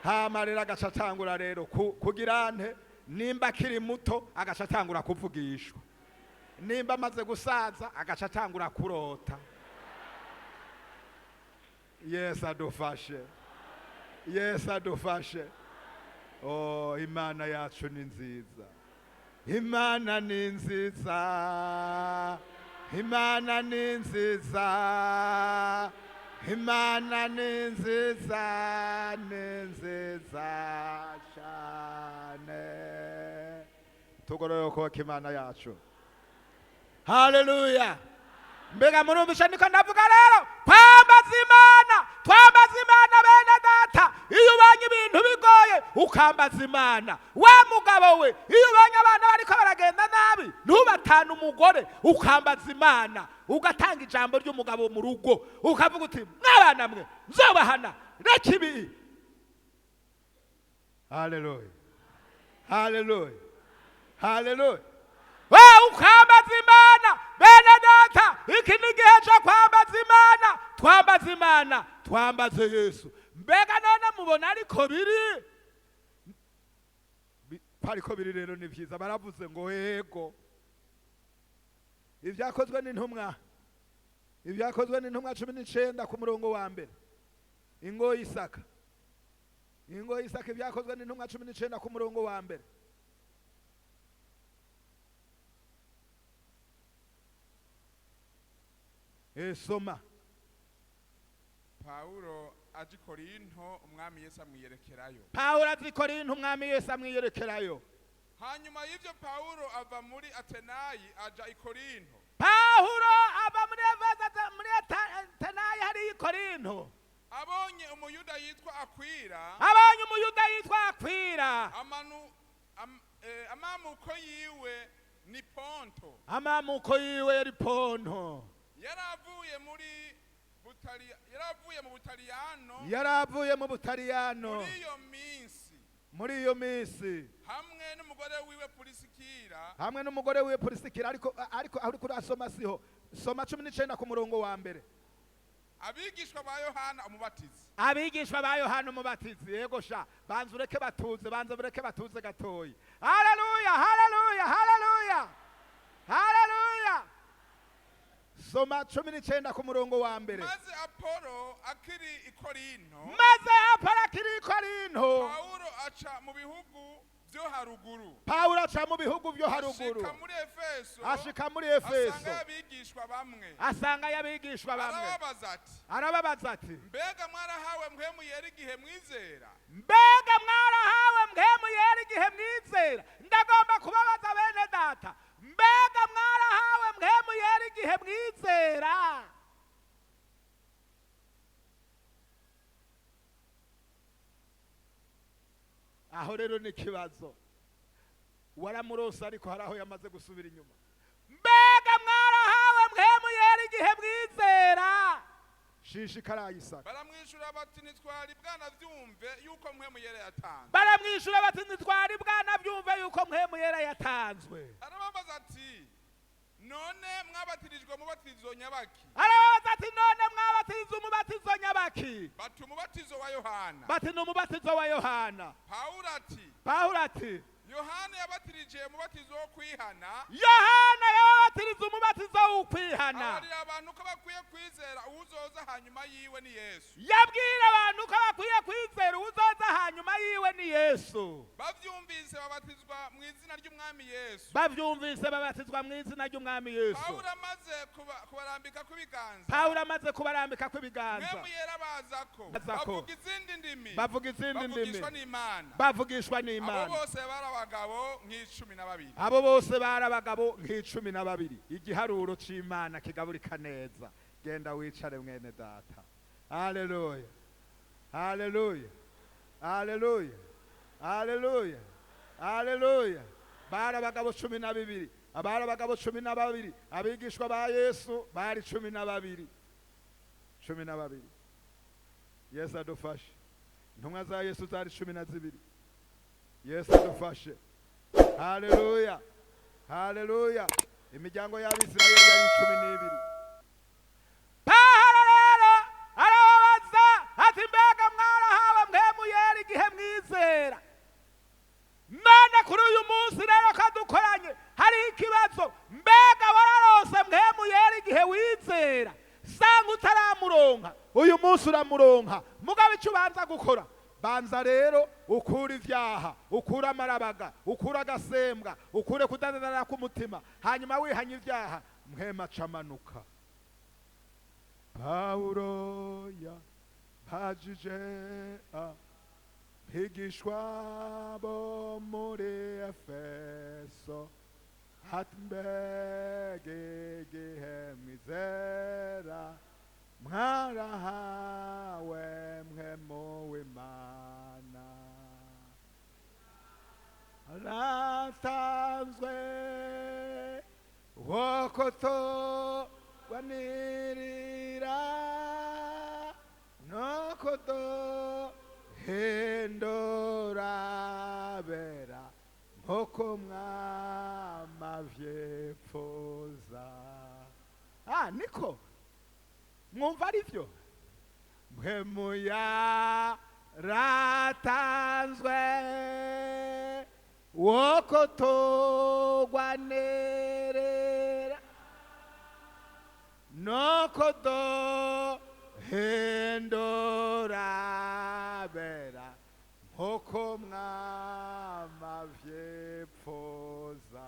hama rero agaca atangura rero kugira nte? Nimba akiri muto agaca atangura kuvugishwa, nimba amaze gusaza agaca atangura kurota. Yesu adufashe, Yesu adufashe. Oh, Imana yacu ni nziza, Imana ni nziza, Imana ni nziza, Imana ni nziza, ni nziza cyane. Tugorore ukuboko Imana yacu. Haleluya! Mbega murumvisha niko ndavuga rero? Twambaza Imana, twambaza Imana bene data. Iyo ubonye ibintu bigoye ukambaza Imana. Wa mugabo we, iyo ubonye abana bariko baragenda nabi, ntubatane umugore, ukambaza Imana, ugatanga ijambo ry'umugabo mu rugo, ukavuga uti: "Mwabana mwe, nzobahana, reka ibi." Haleluya, haleluya, haleluya! We ukambaza Imana bene data. Iki ni igihe cyo kwambaza Imana. Twambaze Imana, twambaze Yesu. Mbega none mubona ariko biri? Ko ariko biri rero ni byiza. Baravuze ngo yego. Ibyakozwe n'Intumwa, Ibyakozwe n'Intumwa 19 ku murongo wa mbere. Ingo y'Isaka, ingo y'Isaka. Ibyakozwe n'Intumwa 19 ku murongo wa mbere. Soma. Pawulo aje i Korinto, Umwami Yesu amwiyerekerayo. Pawulo azi Korinto, Umwami Yesu amwiyerekerayo. Hanyuma y'ibyo Pawulo ava muri Atenayi aja i Korinto. Pawulo ava muri Efeso aza muri Atenayi hariya i Korinto. Abonye Umuyuda yitwa Akwira, Abonye Umuyuda yitwa Akwira, amamuko yiwe ni Ponto, amamuko yiwe yari Ponto, yaravuye mu Butaliyano yaravuye mu Butaliyano muri iyo minsi, muri iyo minsi, hamwe n'umugore wiwe Purisikira, hamwe n'umugore wiwe Purisikira. Ariko aho uriko urasoma siho. Soma 19 ku murongo wa mbere. Abigishwa ba Yohana Umubatizi. Abigishwa ba Yohana Umubatizi. Yego sha, banza ureke batuze, banza ureke batuze gatoyi. Haleluya, haleluya, haleluya, haleluya! Soma 19 ku murongo wa mbere. Maze Apolo akiri i Korinto, Maze Apolo akiri i Korinto, Pawulo aca mu bihugu byo haruguru, Pawulo aca mu bihugu byo haruguru, ashika muri Efeso, ashika muri Efeso, asanga abigishwa bamwe, asanga y'abigishwa bamwe, arababaza ati: Arababaza ati: "Mbega mwarahawe Mpwemu Yera igihe mwizera?" "Mbega mwarahawe Mpwemu Yera igihe mwizera?" Ndagomba kubabaza bene data: mbega mwarahawe Mpwemu Yera igihe mwizera? Aho rero ni ikibazo. Waramurose, ariko hari aho yamaze gusubira inyuma. Mbega mwarahawe Mpwemu Yera igihe mwizera? Shishikara, Isaka. Baramwishura bati: "Ntitwari bwanavyumve yuko Mpwemu Yera yatanze." Baramwishyura bati: "Ntitwari bwanabyumve yuko Mpwemu Yera yatanzwe." Arababaza ati: "None mwabatirijwe mubatizo nyabaki?" Arababaza ati: "None mwabatiza umubatizo nyabaki?" Bati: "Umubatizo wa Yohana." Bati: "Ni umubatizo wa Yohana." Pawulo ati: Pawulo ati: "Yohana yabatirije umubatizo wo kwihana, "Yohana yababatiriza umubatizo w'ukwihana, abarira abantu ko bakwiye kwizera uwuzoza hanyuma yiwe, ni Yesu." Yabwira abantu ko bakwiye kwizera uwuzoza hanyuma yiwe, ni Yesu." Bavyumvise babatizwa mu izina ry'Umwami Yesu. Bavyumvise babatizwa mu izina ry'Umwami Yesu. Pawulo amaze kubarambika kw'ibiganza, Pawulo amaze kubarambika kw'ibiganza, Mpwemu Yera bazako, Bazako. bavuga izindi ndimi, bavuga izindi ndimi, bavugishwa n'Imana. Bavugishwa Abo n'Imana. bose bari abagabo nk'12. Abo bose bari abagabo nk'12. Igiharuro c'Imana kigaburika neza. Genda wicare mwene data. Haleluya, haleluya, haleluya, haleluya, haleluya! Bari abagabo 12, abari abagabo 12. Abigishwa ba Yesu bari 12, 12. Yesu adufashe. Intumwa za Yesu zari 12. Yesu adufashe. Haleluya, haleluya! Imiryango y'Abisirayeli yari 12. Pawulo rero Kuri uyu munsi rero kadukoranye hari ikibazo. Mbega wararose Mpwemu Yera igihe wizera? Sanga utaramuronka, uyu munsi uramuronka. Mugabo icyo ubanza gukora, banza rero ukure ibyaha, ukure amarabaga, ukure agasembwa, ukure kudadarara k'umutima. Hanyuma wihanye ibyaha, Mpwemu acamanuka. Pawulo yabajije abigishwa bo muri Efeso ati: mbega igihe mwizera mwarahawe Mpwemu w'Imana? Ratanzwe wokotogwanirira no kuduhindura bera nk'uko mwama vyipfuza. Niko mwumva ari byo. Mpwemu yaratanzwe wokotogwanirira no kuduhindura bera nk'uko mwama vyipfuza.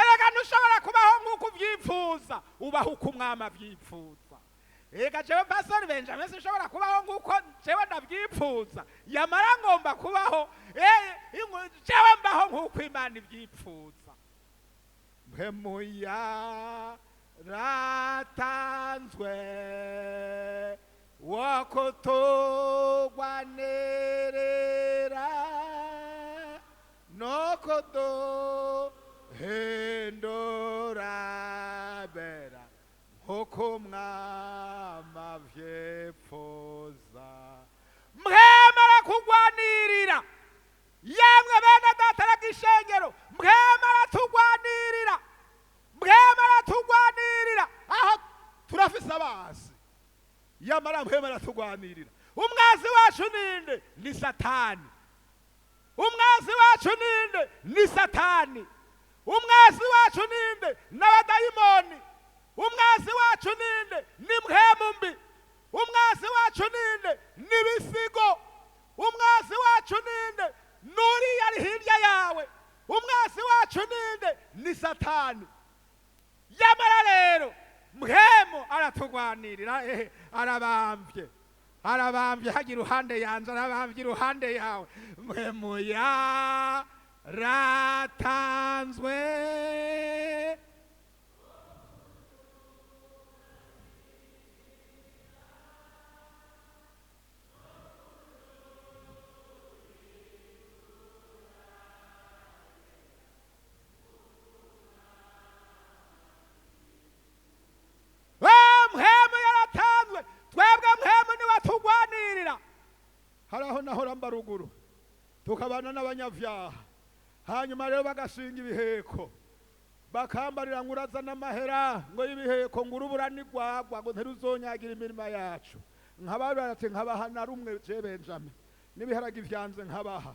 Erega ntushobora kubaho nk'uko uvyipfuza, ubaho uko umwami avyipfuza. Ega jewe Pastor Benjamin sinshobora kubaho nk'uko jewe ndavyipfuza, yamara ngomba kubaho jewe mbaho nk'uko Imana ivyipfuza. Mpwemu yaratanzwe wokotogwanirira no kuduhindura bera nk'uko mwama vyipfuza. Mpwemu arakugwanirira, yemwe bene data ragishengero, Mpwemu aratugwanirira, Mpwemu aratugwanirira. Aho turafise abazi, yamara Mpwemu aratugwanirira. Umwazi wacu ninde? Ni Satani. Umwazi wacu ninde? Ni Satani. Umwazi wacu ninde? N'abadayimoni. Umwazi wacu ninde? Ni mpwemu mbi. Umwazi wacu ninde? Ni bisigo. Umwazi wacu ninde? Nuriya ari hirya yawe. Umwazi wacu ninde? Ni Satani. Yamara rero Mpwemu aratugwanirira. Arabambye, arabambye hajya iruhande yanje, arabambye iruhande yawe. Mpwemu yaratanzwe Mpwemu yaratanzwe. Twebwe Mpwemu niwe atugwanirira. Hari aho nahora mba ruguru, tukabana n'abanyavyaha, hanyuma rero bagashinga ibiheko, bakambarira ngo uraza n'amahera ngo y'ibiheko, ngo urubura nigwagwa ngo ntiruzonyagira imirima yacu. Nkababwira ati nkabaha na rumwe je Benjamin, n'ibiharage vyanze nkabaha.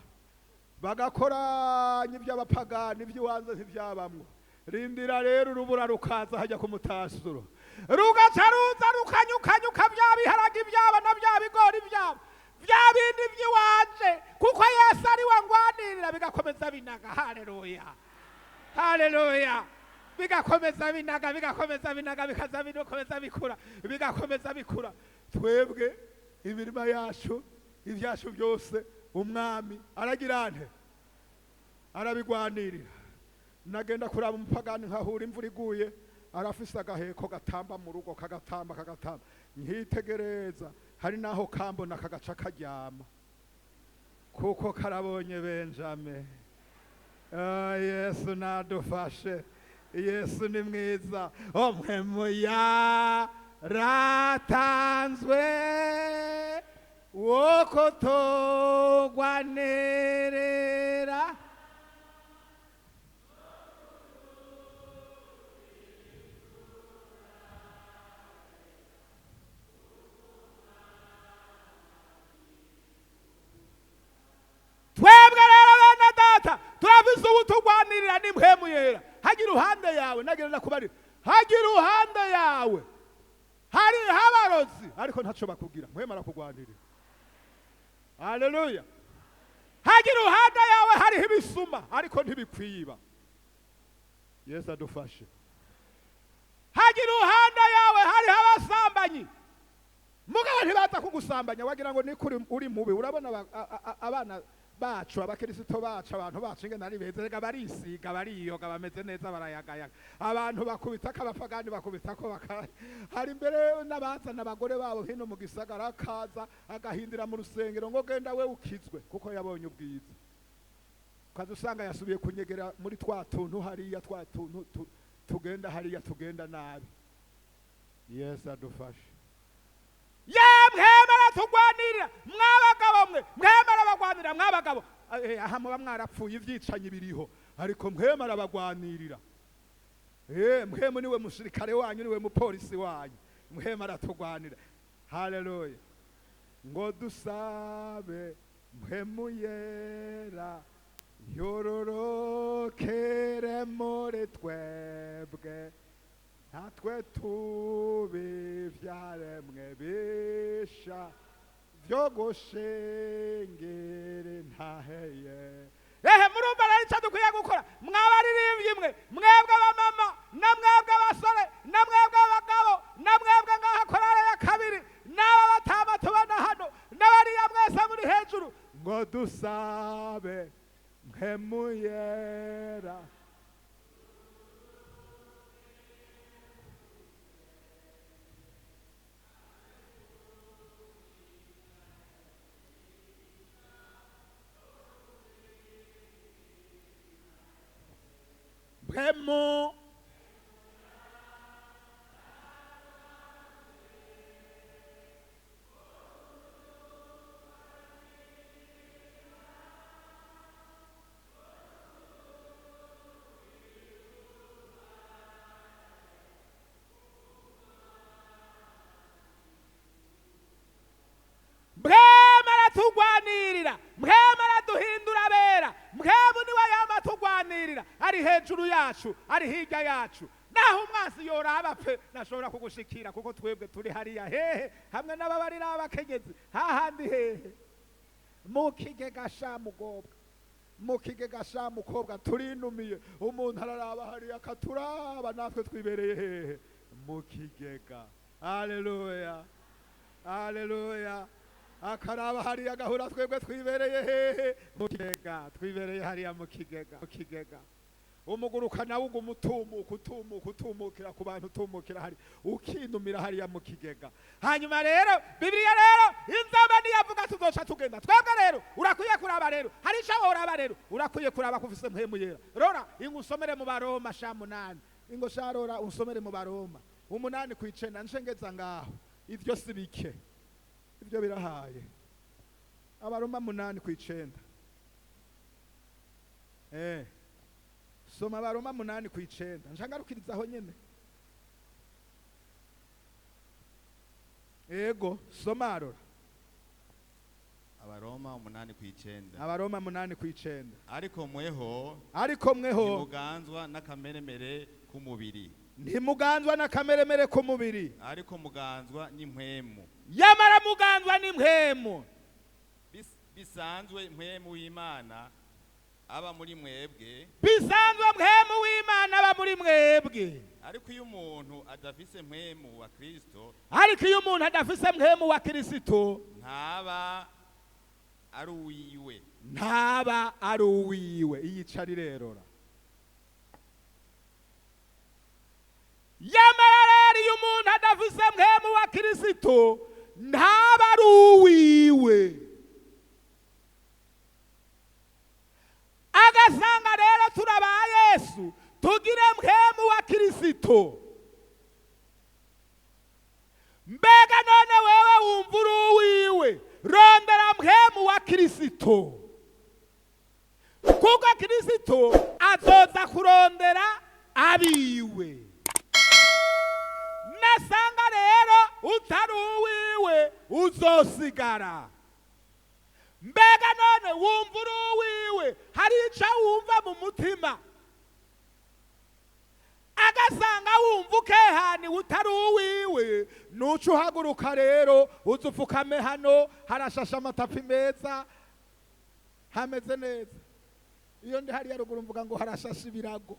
Bagakoranya iby'abapagani, iby'iwanze ntibyabamwo. Rindira rero urubura rukaza hajya ku mutasuro, rugaca ruza rukanyukanyuka bya biharage ibyaba na bya bigori byabo, bya bindi by'iwanje, kuko Yesu ari we ngwanirira. Bigakomeza binaga. Haleluya, haleluya. Bigakomeza binaga, bigakomeza binaga, bikaza bikomeza bikura, bigakomeza bikura. Twebwe imirima yacu, ibyacu byose, umwami aragira nte? Arabigwanirira. Nagenda kuraba umupagani nkahura imvura iguye, arafise agaheko gatamba mu rugo, kagatamba kagatamba, nkitegereza hari naho kambona kagaca karyama, kuko karabonye Benjamin. Yesu nadufashe, Yesu ni mwiza. Mpwemu yaratanzwe wokotogwanirira Twebwe Iruhande yawe, nagira ndakubarira, hajya iruhande yawe hariho abarozi, ariko ntaco bakugira. Mpwemu arakugwanirira. Haleluya. Hajya iruhande yawe hariho ibisuma, ariko ntibikwiba. Yesu adufashe. Hajya iruhande yawe hariho abasambanyi, mugabo ntibaza kugusambanya wagira ngo niko uri mubi. Urabona abana bacu, abakirisito bacu, abantu bacu ingene ari beza, rega barisiga, bariyoga, bameze neza, barayagayaga. Abantu bakubita ko abapagani bakubita ko baka hari imbere n'abazana abagore babo hino mu gisagara, akaza agahindira mu rusengero ngo genda we ukizwe, kuko yabonye ubwiza. Ukaza usanga yasubiye kunyegera muri twa tuntu hariya, twa tuntu tugenda hariya, tugenda nabi. Yesu adufashe. Ye mwemera tugwanirira, mwabagabo mwe, mwemera bagwanirira, mwabagabo. Aha muba mwarapfuye, ibyicanyi biriho, ariko mwemera bagwanirira. Mwemu niwe musirikare wanyu, niwe mupolisi wanyu. Mwemera tugwanira. Haleluya. Ngo dusabe Mpwemu Yera yororokere muri twebwe, natwe tubivyaremwe bisha vyo gushingera intaheye. Ehe, murumva rero icyo dukwiye gukora, mwabaririmbyi mwe, mwebwe abamama, na mwebwe abasore, na mwebwe abagabo, na mwebwe ngaha korale ya kabiri, n'aba batama tubona hano, n'abariya mwese muri hejuru, ngo dusabe Mpwemu Yera. Mpwemu Mpwemu aratugwanirira, Mpwemu araduhindura abera, Mpwemu niwe yama atugwanirira, ari hejuru yacu, ari hirya yacu. Naho umwansi yoraba pe nashobora kugushikira, kuko twebwe turi hariya hehe hamwe n'ababarira abakenyezi hahandi hehe mu kigega sha mugobwa, mu kigega sha mukobwa, turinumiye. Umuntu araraba hariya akaturaba, natwe twibereye hehe mu kigega. Haleluya, haleluya. Akaraba hariya agahura, twebwe twibereye hehe mu kigega, twibereye hariya mu kigega, mu kigega. Umuguruka nawe uguma utumuka, utumuka, utumukira ku bantu, utumukira hari, ukinumira hariya mu kigega. Hanyuma rero Bibiliya rero inzamba niyavuga tuzoca tugenda. Twebwe rero urakwiye kuraba rero, hari ico woraba rero, urakwiye kuraba ko ufise Mpwemu Yera. Rora ingo usomere mu Baroma sha 8, ingo sha rora usomere mu Baroma 8:9, nshengeza ngaho. Ivyo si bike, ivyo birahaye. Abaroma 8:9. Soma Abaroma 8:9, nshangarukirizaho nyene. Ego, soma rora. Abaroma 8:9. Abaroma 8:9. Ariko mweho, ariko mweho ntimuganzwa n'akameremere k'umubiri, ntimuganzwa n'akameremere k'umubiri, ariko muganzwa n'impwemu. Yamara muganzwa n'impwemu. Bisanzwe Mpwemu w'Imana aba muri mwebwe, bisanzwe Mpwemu w'Imana aba muri mwebwe. Ariko iyo umuntu adafise Mpwemu wa Kristo, ariko iyo umuntu adafise Mpwemu wa Kristo, ntaba ari uwiwe, ntaba ari uwiwe. Iyicari rerora. Yamara rero iyo umuntu adafise Mpwemu wa Kristo, ntaba ari uwiwe. Agasanga rero turaba Yesu, tugire Mpwemu wa Kristo. Mbega none wewe wumva uri uwiwe, rondera Mpwemu wa Kristo, kuko Kristo azoza kurondera abiwe. Nasanga rero utari uwiwe uzosigara. Mbega none wumva uri uwiwe, hari ico wumva mu mutima. utari uwiwe, nuca uhaguruka rero uza upfukame hano. Harashashe amatapi meza, hameze neza. Iyo ndi hariya ruguru mvuga ngo harashashe ibirago.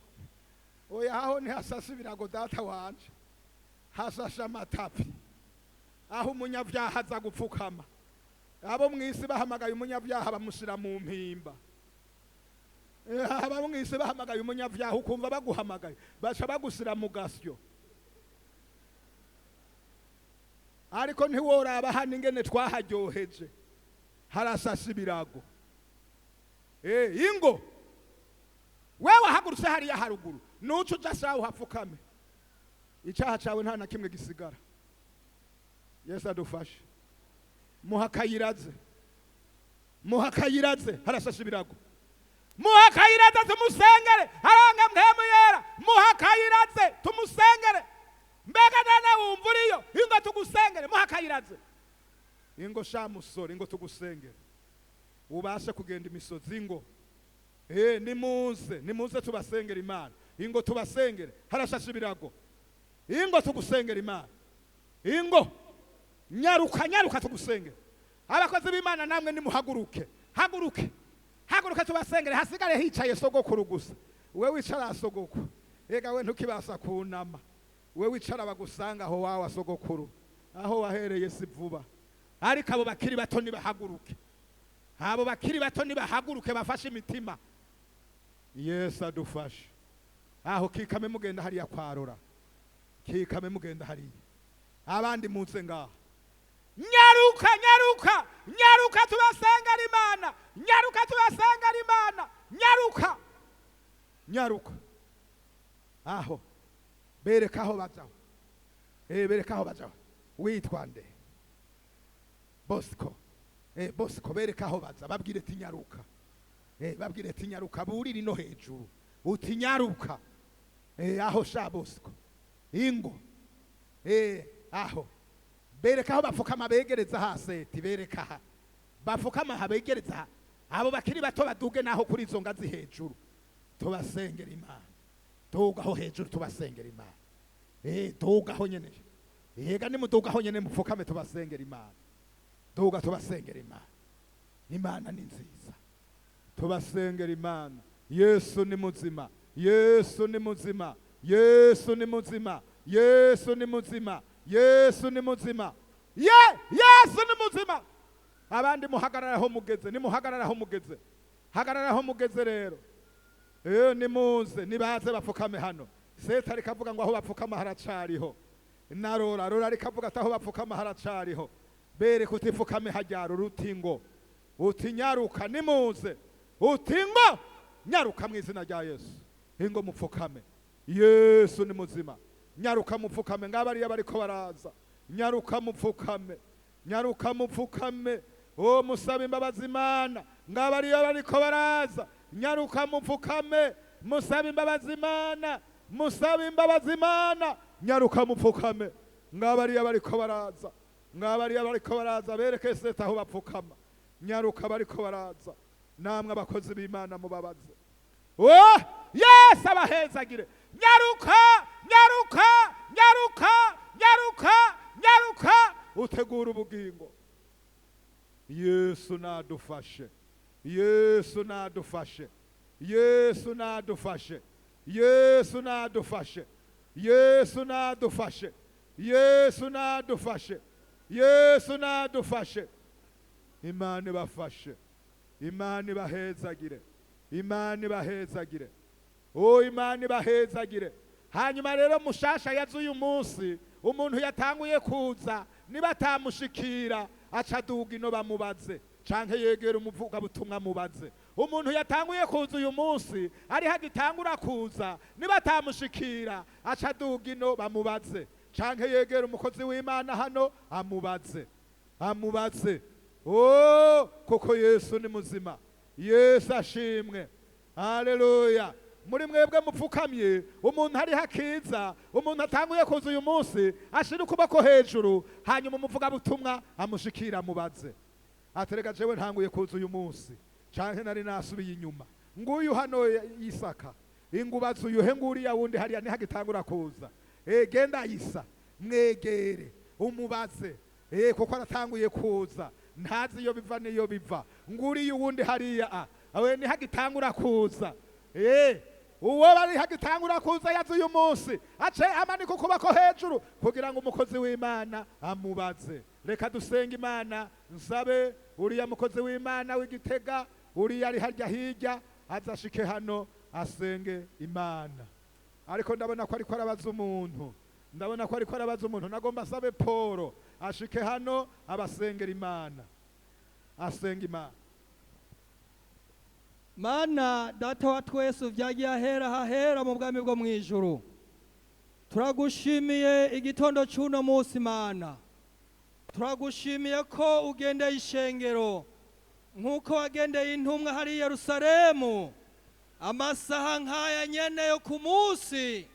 Oya, aho ntihashashe ibirago, data wanje, hashashe amatapi aho umunyabyaha aza gupfukama. Abo mu isi bahamagaye umunyabyaha bamushyira mu mpimba. Abo mu isi bahamagaye umunyabyaha, ukumva baguhamagaye, baca bagushyira mu gasyo. Ariko ntiworaba hano ingene twaharyoheje, harasashe ibirago. Ingo wewe wahagurutse hariya haruguru, nuca uja sawa uhapfukame, icyaha cyawe nta na kimwe gisigara. Yesu adufashe. Muhakayiraze, muhakayiraze, harasashe ibirago. Muhakayiraze tumusengere, haranga mpemu yera. Muhakayiraze tumusengere. Mbega nana wumva uriyo, ingo tugusengere. Muhakayiraze, ingo sha musore, ingo tugusengere ubashe kugenda imisozi. Ingo nimuze, nimuze tubasengere Imana. Ingo tubasengere, harashashe ibirago. Ingo tugusengere Imana. Ingo nyaruka, nyaruka tugusengere. Abakozi b'Imana namwe nimuhaguruke, haguruke, haguruke tubasengere. Hasigare hicaye sogokuru gusa. We wicara sogokuru, ega we ntukibasa kunama. We wicara bagusanga aho wawa sogokuru, aho wahereye si vuba. Ariko abo bakiri bato nibahaguruke, abo bakiri bato nibahaguruke bafashe imitima. Yesu adufashe. Aho kikame mugenda hariya kwarora, kikame mugenda hariya, abandi muze ngaha. Nyaruka, nyaruka, nyaruka tubasengera Imana. Nyaruka tubasengera Imana. Nyaruka, nyaruka. Aho bereka aho bajaho. Bereka aho bajaho. Witwa nde? Bosco. Bosco, bereka aho baza, babwire ati nyaruka. Babwire ati nyaruka, buriri no hejuru, uti nyaruka. Aho sha Bosco, ingo. Aho bereka aho bapfukama, begereza haseti, bereka aha bapfukama, aha begereza aha. Abo bakiri bato baduge naho kuri izo ngazi hejuru tubasengera Imana. Duga aho hejuru tubasengera Imana. Duga aho nyene. Yega nimuduga aho nyene mupfukame tubasengera Imana. Duga tubasengera Imana. Imana ni nziza, tubasengera Imana. Yesu ni muzima, Yesu ni muzima, Yesu ni muzima, Yesu ni muzima, Yesu ni muzima. Ye Yesu ni muzima. Abandi muhagarara aho mugeze, nimuhagarara aho mugeze, hagarara aho mugeze rero. Nimuze, nibaze bapfukame hano. Seta ariko avuga ngo aho bapfukama haracariho. Narora rora ariko avuga ati aho bapfukama haracariho. Bereka utifukame hajyara uruti ngo uti nyaruka, nimuze, uti ngo nyaruka mu izina rya Yesu. Ingo mupfukame, Yesu ni muzima. Nyaruka mupfukame, ngabariya bariko baraza. Nyaruka mupfukame, nyaruka mupfukame. O musaba imbabazi Imana, ngabariya bariko baraza. Nyaruka mupfukame, musaba imbabazi Imana, musaba imbabazi Imana. Nyaruka mupfukame, ngabariya bariko baraza, ngabariya bariko baraza. Bereke seta aho bapfukama. Nyaruka bariko baraza. Namwe abakozi b'Imana mubabaze. Oh, Yesu abahezagire. Nyaruka, nyaruka, nyaruka, nyaruka, nyaruka utegura ubugingo. Yesu nadufashe, Yesu nadufashe, Yesu nadufashe, Yesu nadufashe, Yesu nadufashe, Yesu nadufashe, Yesu nadufashe. Imana ibafashe, Imana ibahezagire, Imana ibahezagire. O Imana ibahezagire. Hanyuma rero mushasha yaza uyu munsi, umuntu yatanguye kuza niba atamushikira aca aduga ino bamubaze, canke yegera umuvugabutumwa mubaze. Umuntu yatanguye kuza uyu munsi ari hagitangura kuza, niba atamushikira aca aduga ino bamubaze, canke yegera umukozi w'Imana hano amubaze, amubaze. Oh, kuko Yesu ni muzima. Yesu ashimwe. Haleluya. Muri mwebwe mupfukamye, umuntu ari hakiza, umuntu atanguye kuza uyu munsi ashira ukuboko hejuru, hanyuma umuvugabutumwa amushikira amubaze. Aterega jewe ntanguye kuza uyu munsi, canke nari nasubiye inyuma. Nguyu hano Isaka, ingubaza uyuhe nguriya wundi hariya nihagitangura kuza. Genda Isa, Mwegere umubaze, kuko aratanguye kuza, ntazi iyo biva n'iyo biva. Nguriye uwundi hariya awe nihagitangura kuza. Uwo bari hagitangura kuza yaza uyu munsi, ace amanika ukuboko hejuru kugira ngo umukozi w'Imana amubaze. Reka dusenge Imana. Nsabe uriya mukozi w'Imana w'Igitega, uriya ari harya hirya, azashike hano asenge Imana. Ariko ndabona ko ariko arabaza umuntu, ndabona ko ariko arabaza umuntu. Nagomba asabe Paul ashike hano abasengera Imana, asenga Imana. Mana Data wa twese uvyagiye ahera hahera mu bwami bwo mw'ijuru, turagushimiye igitondo c'uno munsi. Mana, turagushimiye ko ugendeye ishengero nk'uko wagendeye intumwa hari i Yerusalemu. Amasaha nk'aya nyene yo ku munsi,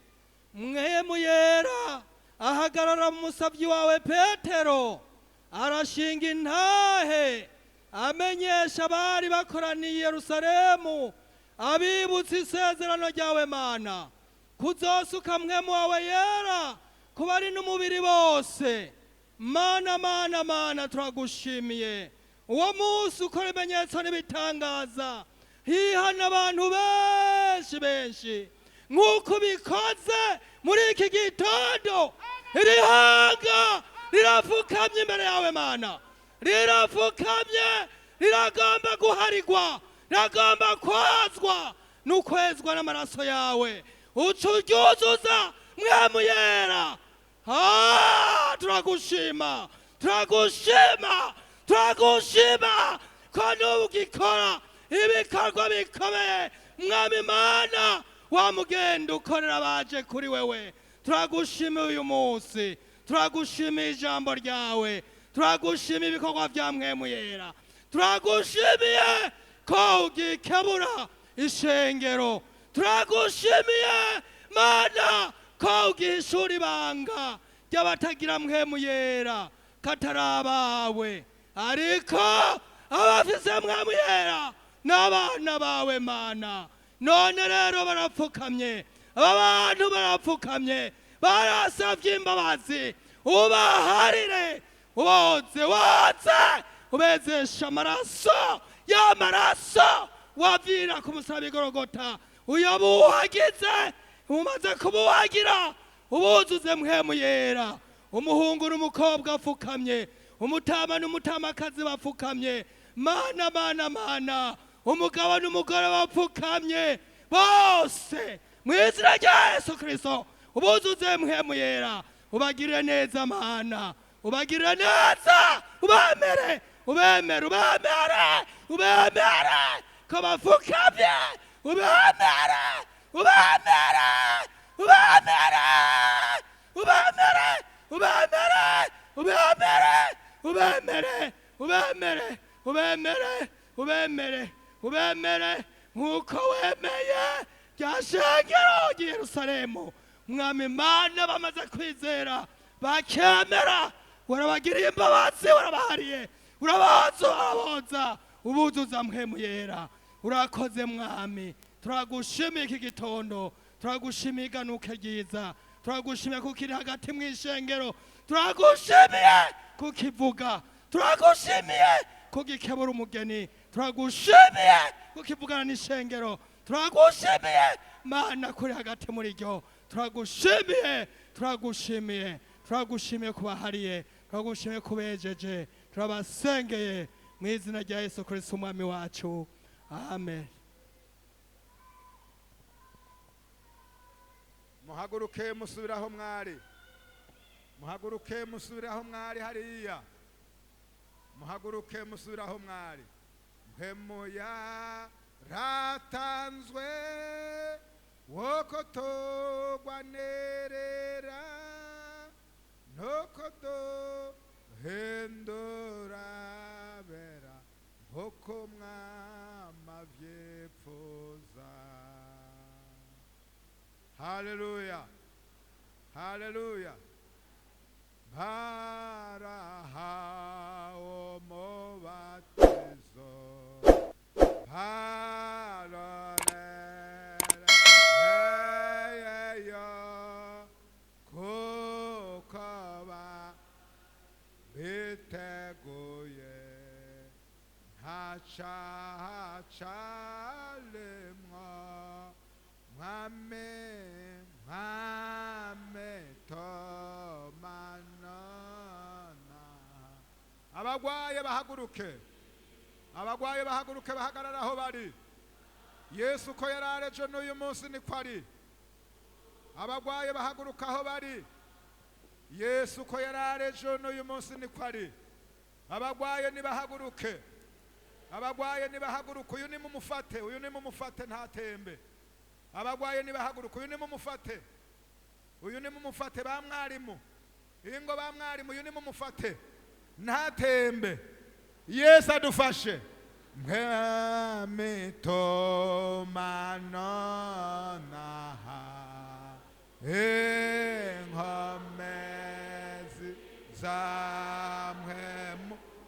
Mpwemu Yera ahagarara mu musavyi wawe Petero, arashinga intahe, amenyesha abari bakoraniye i Yerusalemu, abibutsa isezerano ryawe Mana, kuzosuka Mpwemu wawe Yera ku bari n'umubiri bose. Mana, Mana, Mana, turagushimiye. Uwo munsi ukora ibimenyetso n'ibitangaza, hihana abantu benshi benshi nk'uko ubikoze muri iki gitondo. Iri hanga rirapfukamye imbere yawe Mana, rirapfukamye, riragomba guharigwa, riragomba kwazwa n'ukwezwa n'amaraso yawe, uca uryuzuza Mpwemu Yera. Turagushima, turagushima, turagushima ko n'ubu ugikora ibikorwa bikomeye. Mwami Mana, wa mugenda ukorera abaje kuri wewe, turagushimiye uyu munsi, turagushimiye ijambo ryawe, turagushimiye ibikorwa vya Mpwemu Yera, turagushimiye ko ugikebura ishengero, turagushimiye Mana ko ugihishura ibanga ry'abatagira Mpwemu Yera katari abawe, ariko abafise Mpwemu Yera n'abana bawe Mana. None rero barapfukamye, aba bantu barapfukamye, barasavye imbabazi, ubaharire, uboze, woze, ubezesha amaraso y'amaraso wavira ku musaraba i Golgota, uyabuhagize, umaze kubuhagira ubuzuze Mpwemu Yera. Umuhungu n'umukobwa apfukamye, umutama n'umutamakazi bapfukamye, Mana, Mana, Mana, umugabo n'umugore bapfukamye bose, mu izina rya Yesu Kristo ubuzuze Mpwemu Yera, ubagirire neza Mana, ubagirire neza, ubemere, ubemere, ubemere, ubemere ko bapfukamye, ubemere, ubemere, ubemere, ubemere, ubemere, ubemere, ubemere, ubemere, ubemere, ubemere, ubemere nk'uko wemeye rya shengero ry'i Yerusalemu. Mwami Mana, bamaze kwizera bakemera, warabagiriye imbabazi, warabahariye, urabaza, uraboza, ubuzuza Mpwemu Yera. Urakoze Mwami, turagushimiye iki gitondo, turagushimiye iganuke ryiza, turagushimiye kuko iri hagati mu ishengero, turagushimiye kukivuga, turagushimiye kugikebura umugeni, turagushimiye kukivugana n'ishengero, turagushimiye Mana kuri hagati muri ryo, turagushimiye, turagushimiye, turagushimiye kubahariye, turagushimiye kubejeje, turabasengeye mu izina rya Yesu Kristo Umwami wacu, amen. Muhaguruke musubiraho mwari, muhaguruke musubiraho mwari hariya, muhaguruke musubiraho mwari. Mpwemu yaratanzwe wokotogwanerera nuko duhindura bera nkuko mwama vyipfuza. Haleluya, haleluya. Barahawe umubatizo, barorera eyeyo, kuko caha calemwa mwame mwame tomanona. Abagwaye bahaguruke, abagwaye bahaguruke, bahagarara aho bari. Yesu ko yari ari ejo n'uyu munsi niko ari. Abagwaye bahaguruka aho bari. Yesu ko yari ari ejo n'uyu munsi niko ari. Abagwaye nibahaguruke, abagwaye nibahaguruke. Uyu nimumufate, uyu nimumufate, ntatembe. Abagwaye nibahaguruke, uyu nimumufate, uyu nimumufate. Ba mwarimu ingo, ba mwarimu, uyu nimumufate, ntatembe. Yesu adufashe. Mwami tomanonaha inkomezi zamwe.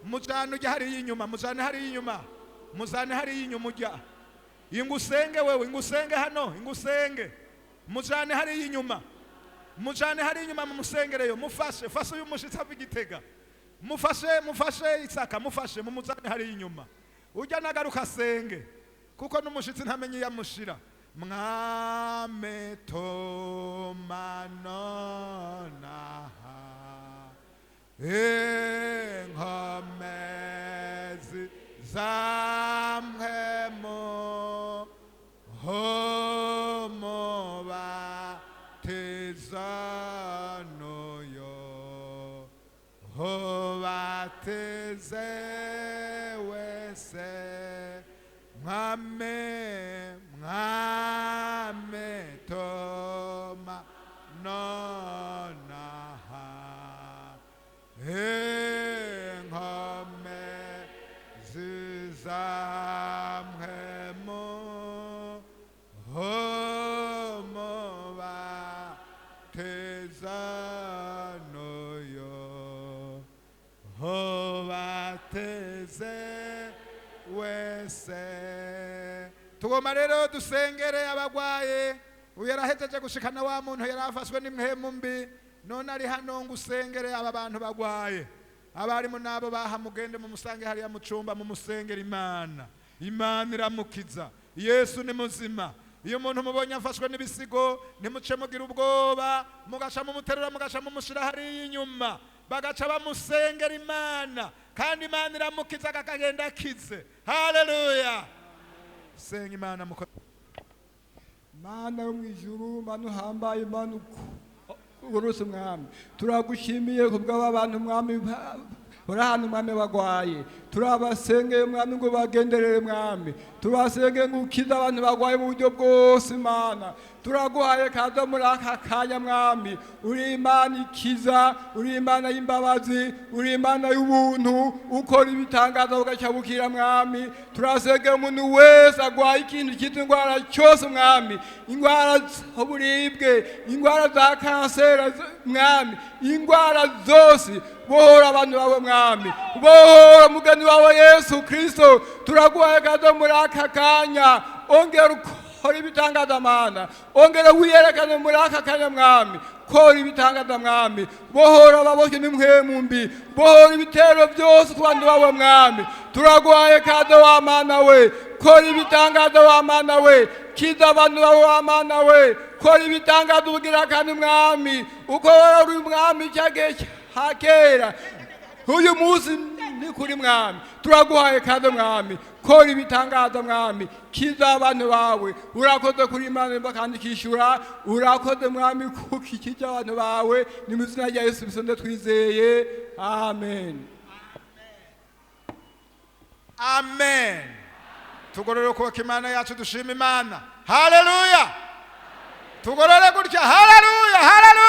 Mujane ujya hariya inyuma, mujane hariya inyuma, mujane hariya inyuma. Ujya ingusenge wewe, ingusenge hano, ingusenge. Mujane hariya inyuma, mujane hariya inyuma, mumusengereyo. Mufashe, fashe uyu mushitsi ava Igitega, mufashe, mufashe Isaka, mufashe, mumuzane hariya inyuma. Ujya nagaruka asenge, kuko n'umushitsi ntamenye iyo amushira. Mwame tomanonaha inkomezi zamwemo homobatizanoyo hobateze wese mwame mwame toma nonaha inkomezi zamwemo homobatizanoyo hobateze wese. Tugomba rero dusengere abagwaye. Uyu yarahejeje gushikana wa muntu yari afashwe n'impwemu mbi, none ari hano ngo usengere aba bantu bagwaye. Abarimu nabo baha, mugende mumusange hariya mu cumba, mumusengere Imana. Imana iramukiza. Yesu ni muzima. Iyo umuntu mubonye afashwe n'ibisigo, ntimuce mugira ubwoba, mugaca mumuterura, mugaca mumushira hariya inyuma, bagaca bamusengera Imana, kandi Imana iramukiza, akagenda akize. Haleluya! Senga Imana muko. Mana yo mu ijuru, Mana uhambaye, Mana ugororotse, Mwami, turagushimiye ku bw'aba bantu, Mwami, bari ahantu, Mwami, bagwaye. Turabasengeye, Mwami, ngo bagenderere. Mwami, turabasengeye ngo ukize abantu bagwaye mu buryo bwose. Mana, turaguhaye kaza muri aka kanya. Mwami, uri Imana ikiza, uri Imana y'imbabazi, uri Imana y'ubuntu, ukora ibitangaza bugaca bukira. Mwami, turasengeye umuntu wese agwaye ikintu cyitwa indwara cyose, Mwami, indwara z'uburibwe, indwara za kanseri, Mwami, indwara zose. Bohora abantu bawe, Mwami, bohora umugeni wawe Yesu Kristo. Turaguhaye kaza muri aka kanya. Ongera ukora ibitangaza, Mana, ongera wiyerekane muri aka kanya. Mwami, kora ibitangaza. Mwami, bohora ababoshye n'impwemu mbi, bohora ibitero byose ku bantu bawe. Mwami, turaguhaye kaza. Wa Mana we, kora ibitangaza. Wa Mana we, kiza abantu bawe. Wa Mana we, kora ibitangaza ubugira kandi. Mwami, uko wari umwami cyagihe cya kera, uyu munsi ni kuri. Mwami, turaguhaye kaze. Mwami, kora ibitangaza. Mwami, kiza abantu bawe. Urakoze kuri Imana kandi kishura. Urakoze, Mwami, kuko ikije abantu bawe. Ni mu izina rya Yesu bisonde twizeye, amen. Amen. Tugorore ukuboko Imana yacu, dushima Imana. Haleluya! Tugorore gutya. Haleluya, haleluya!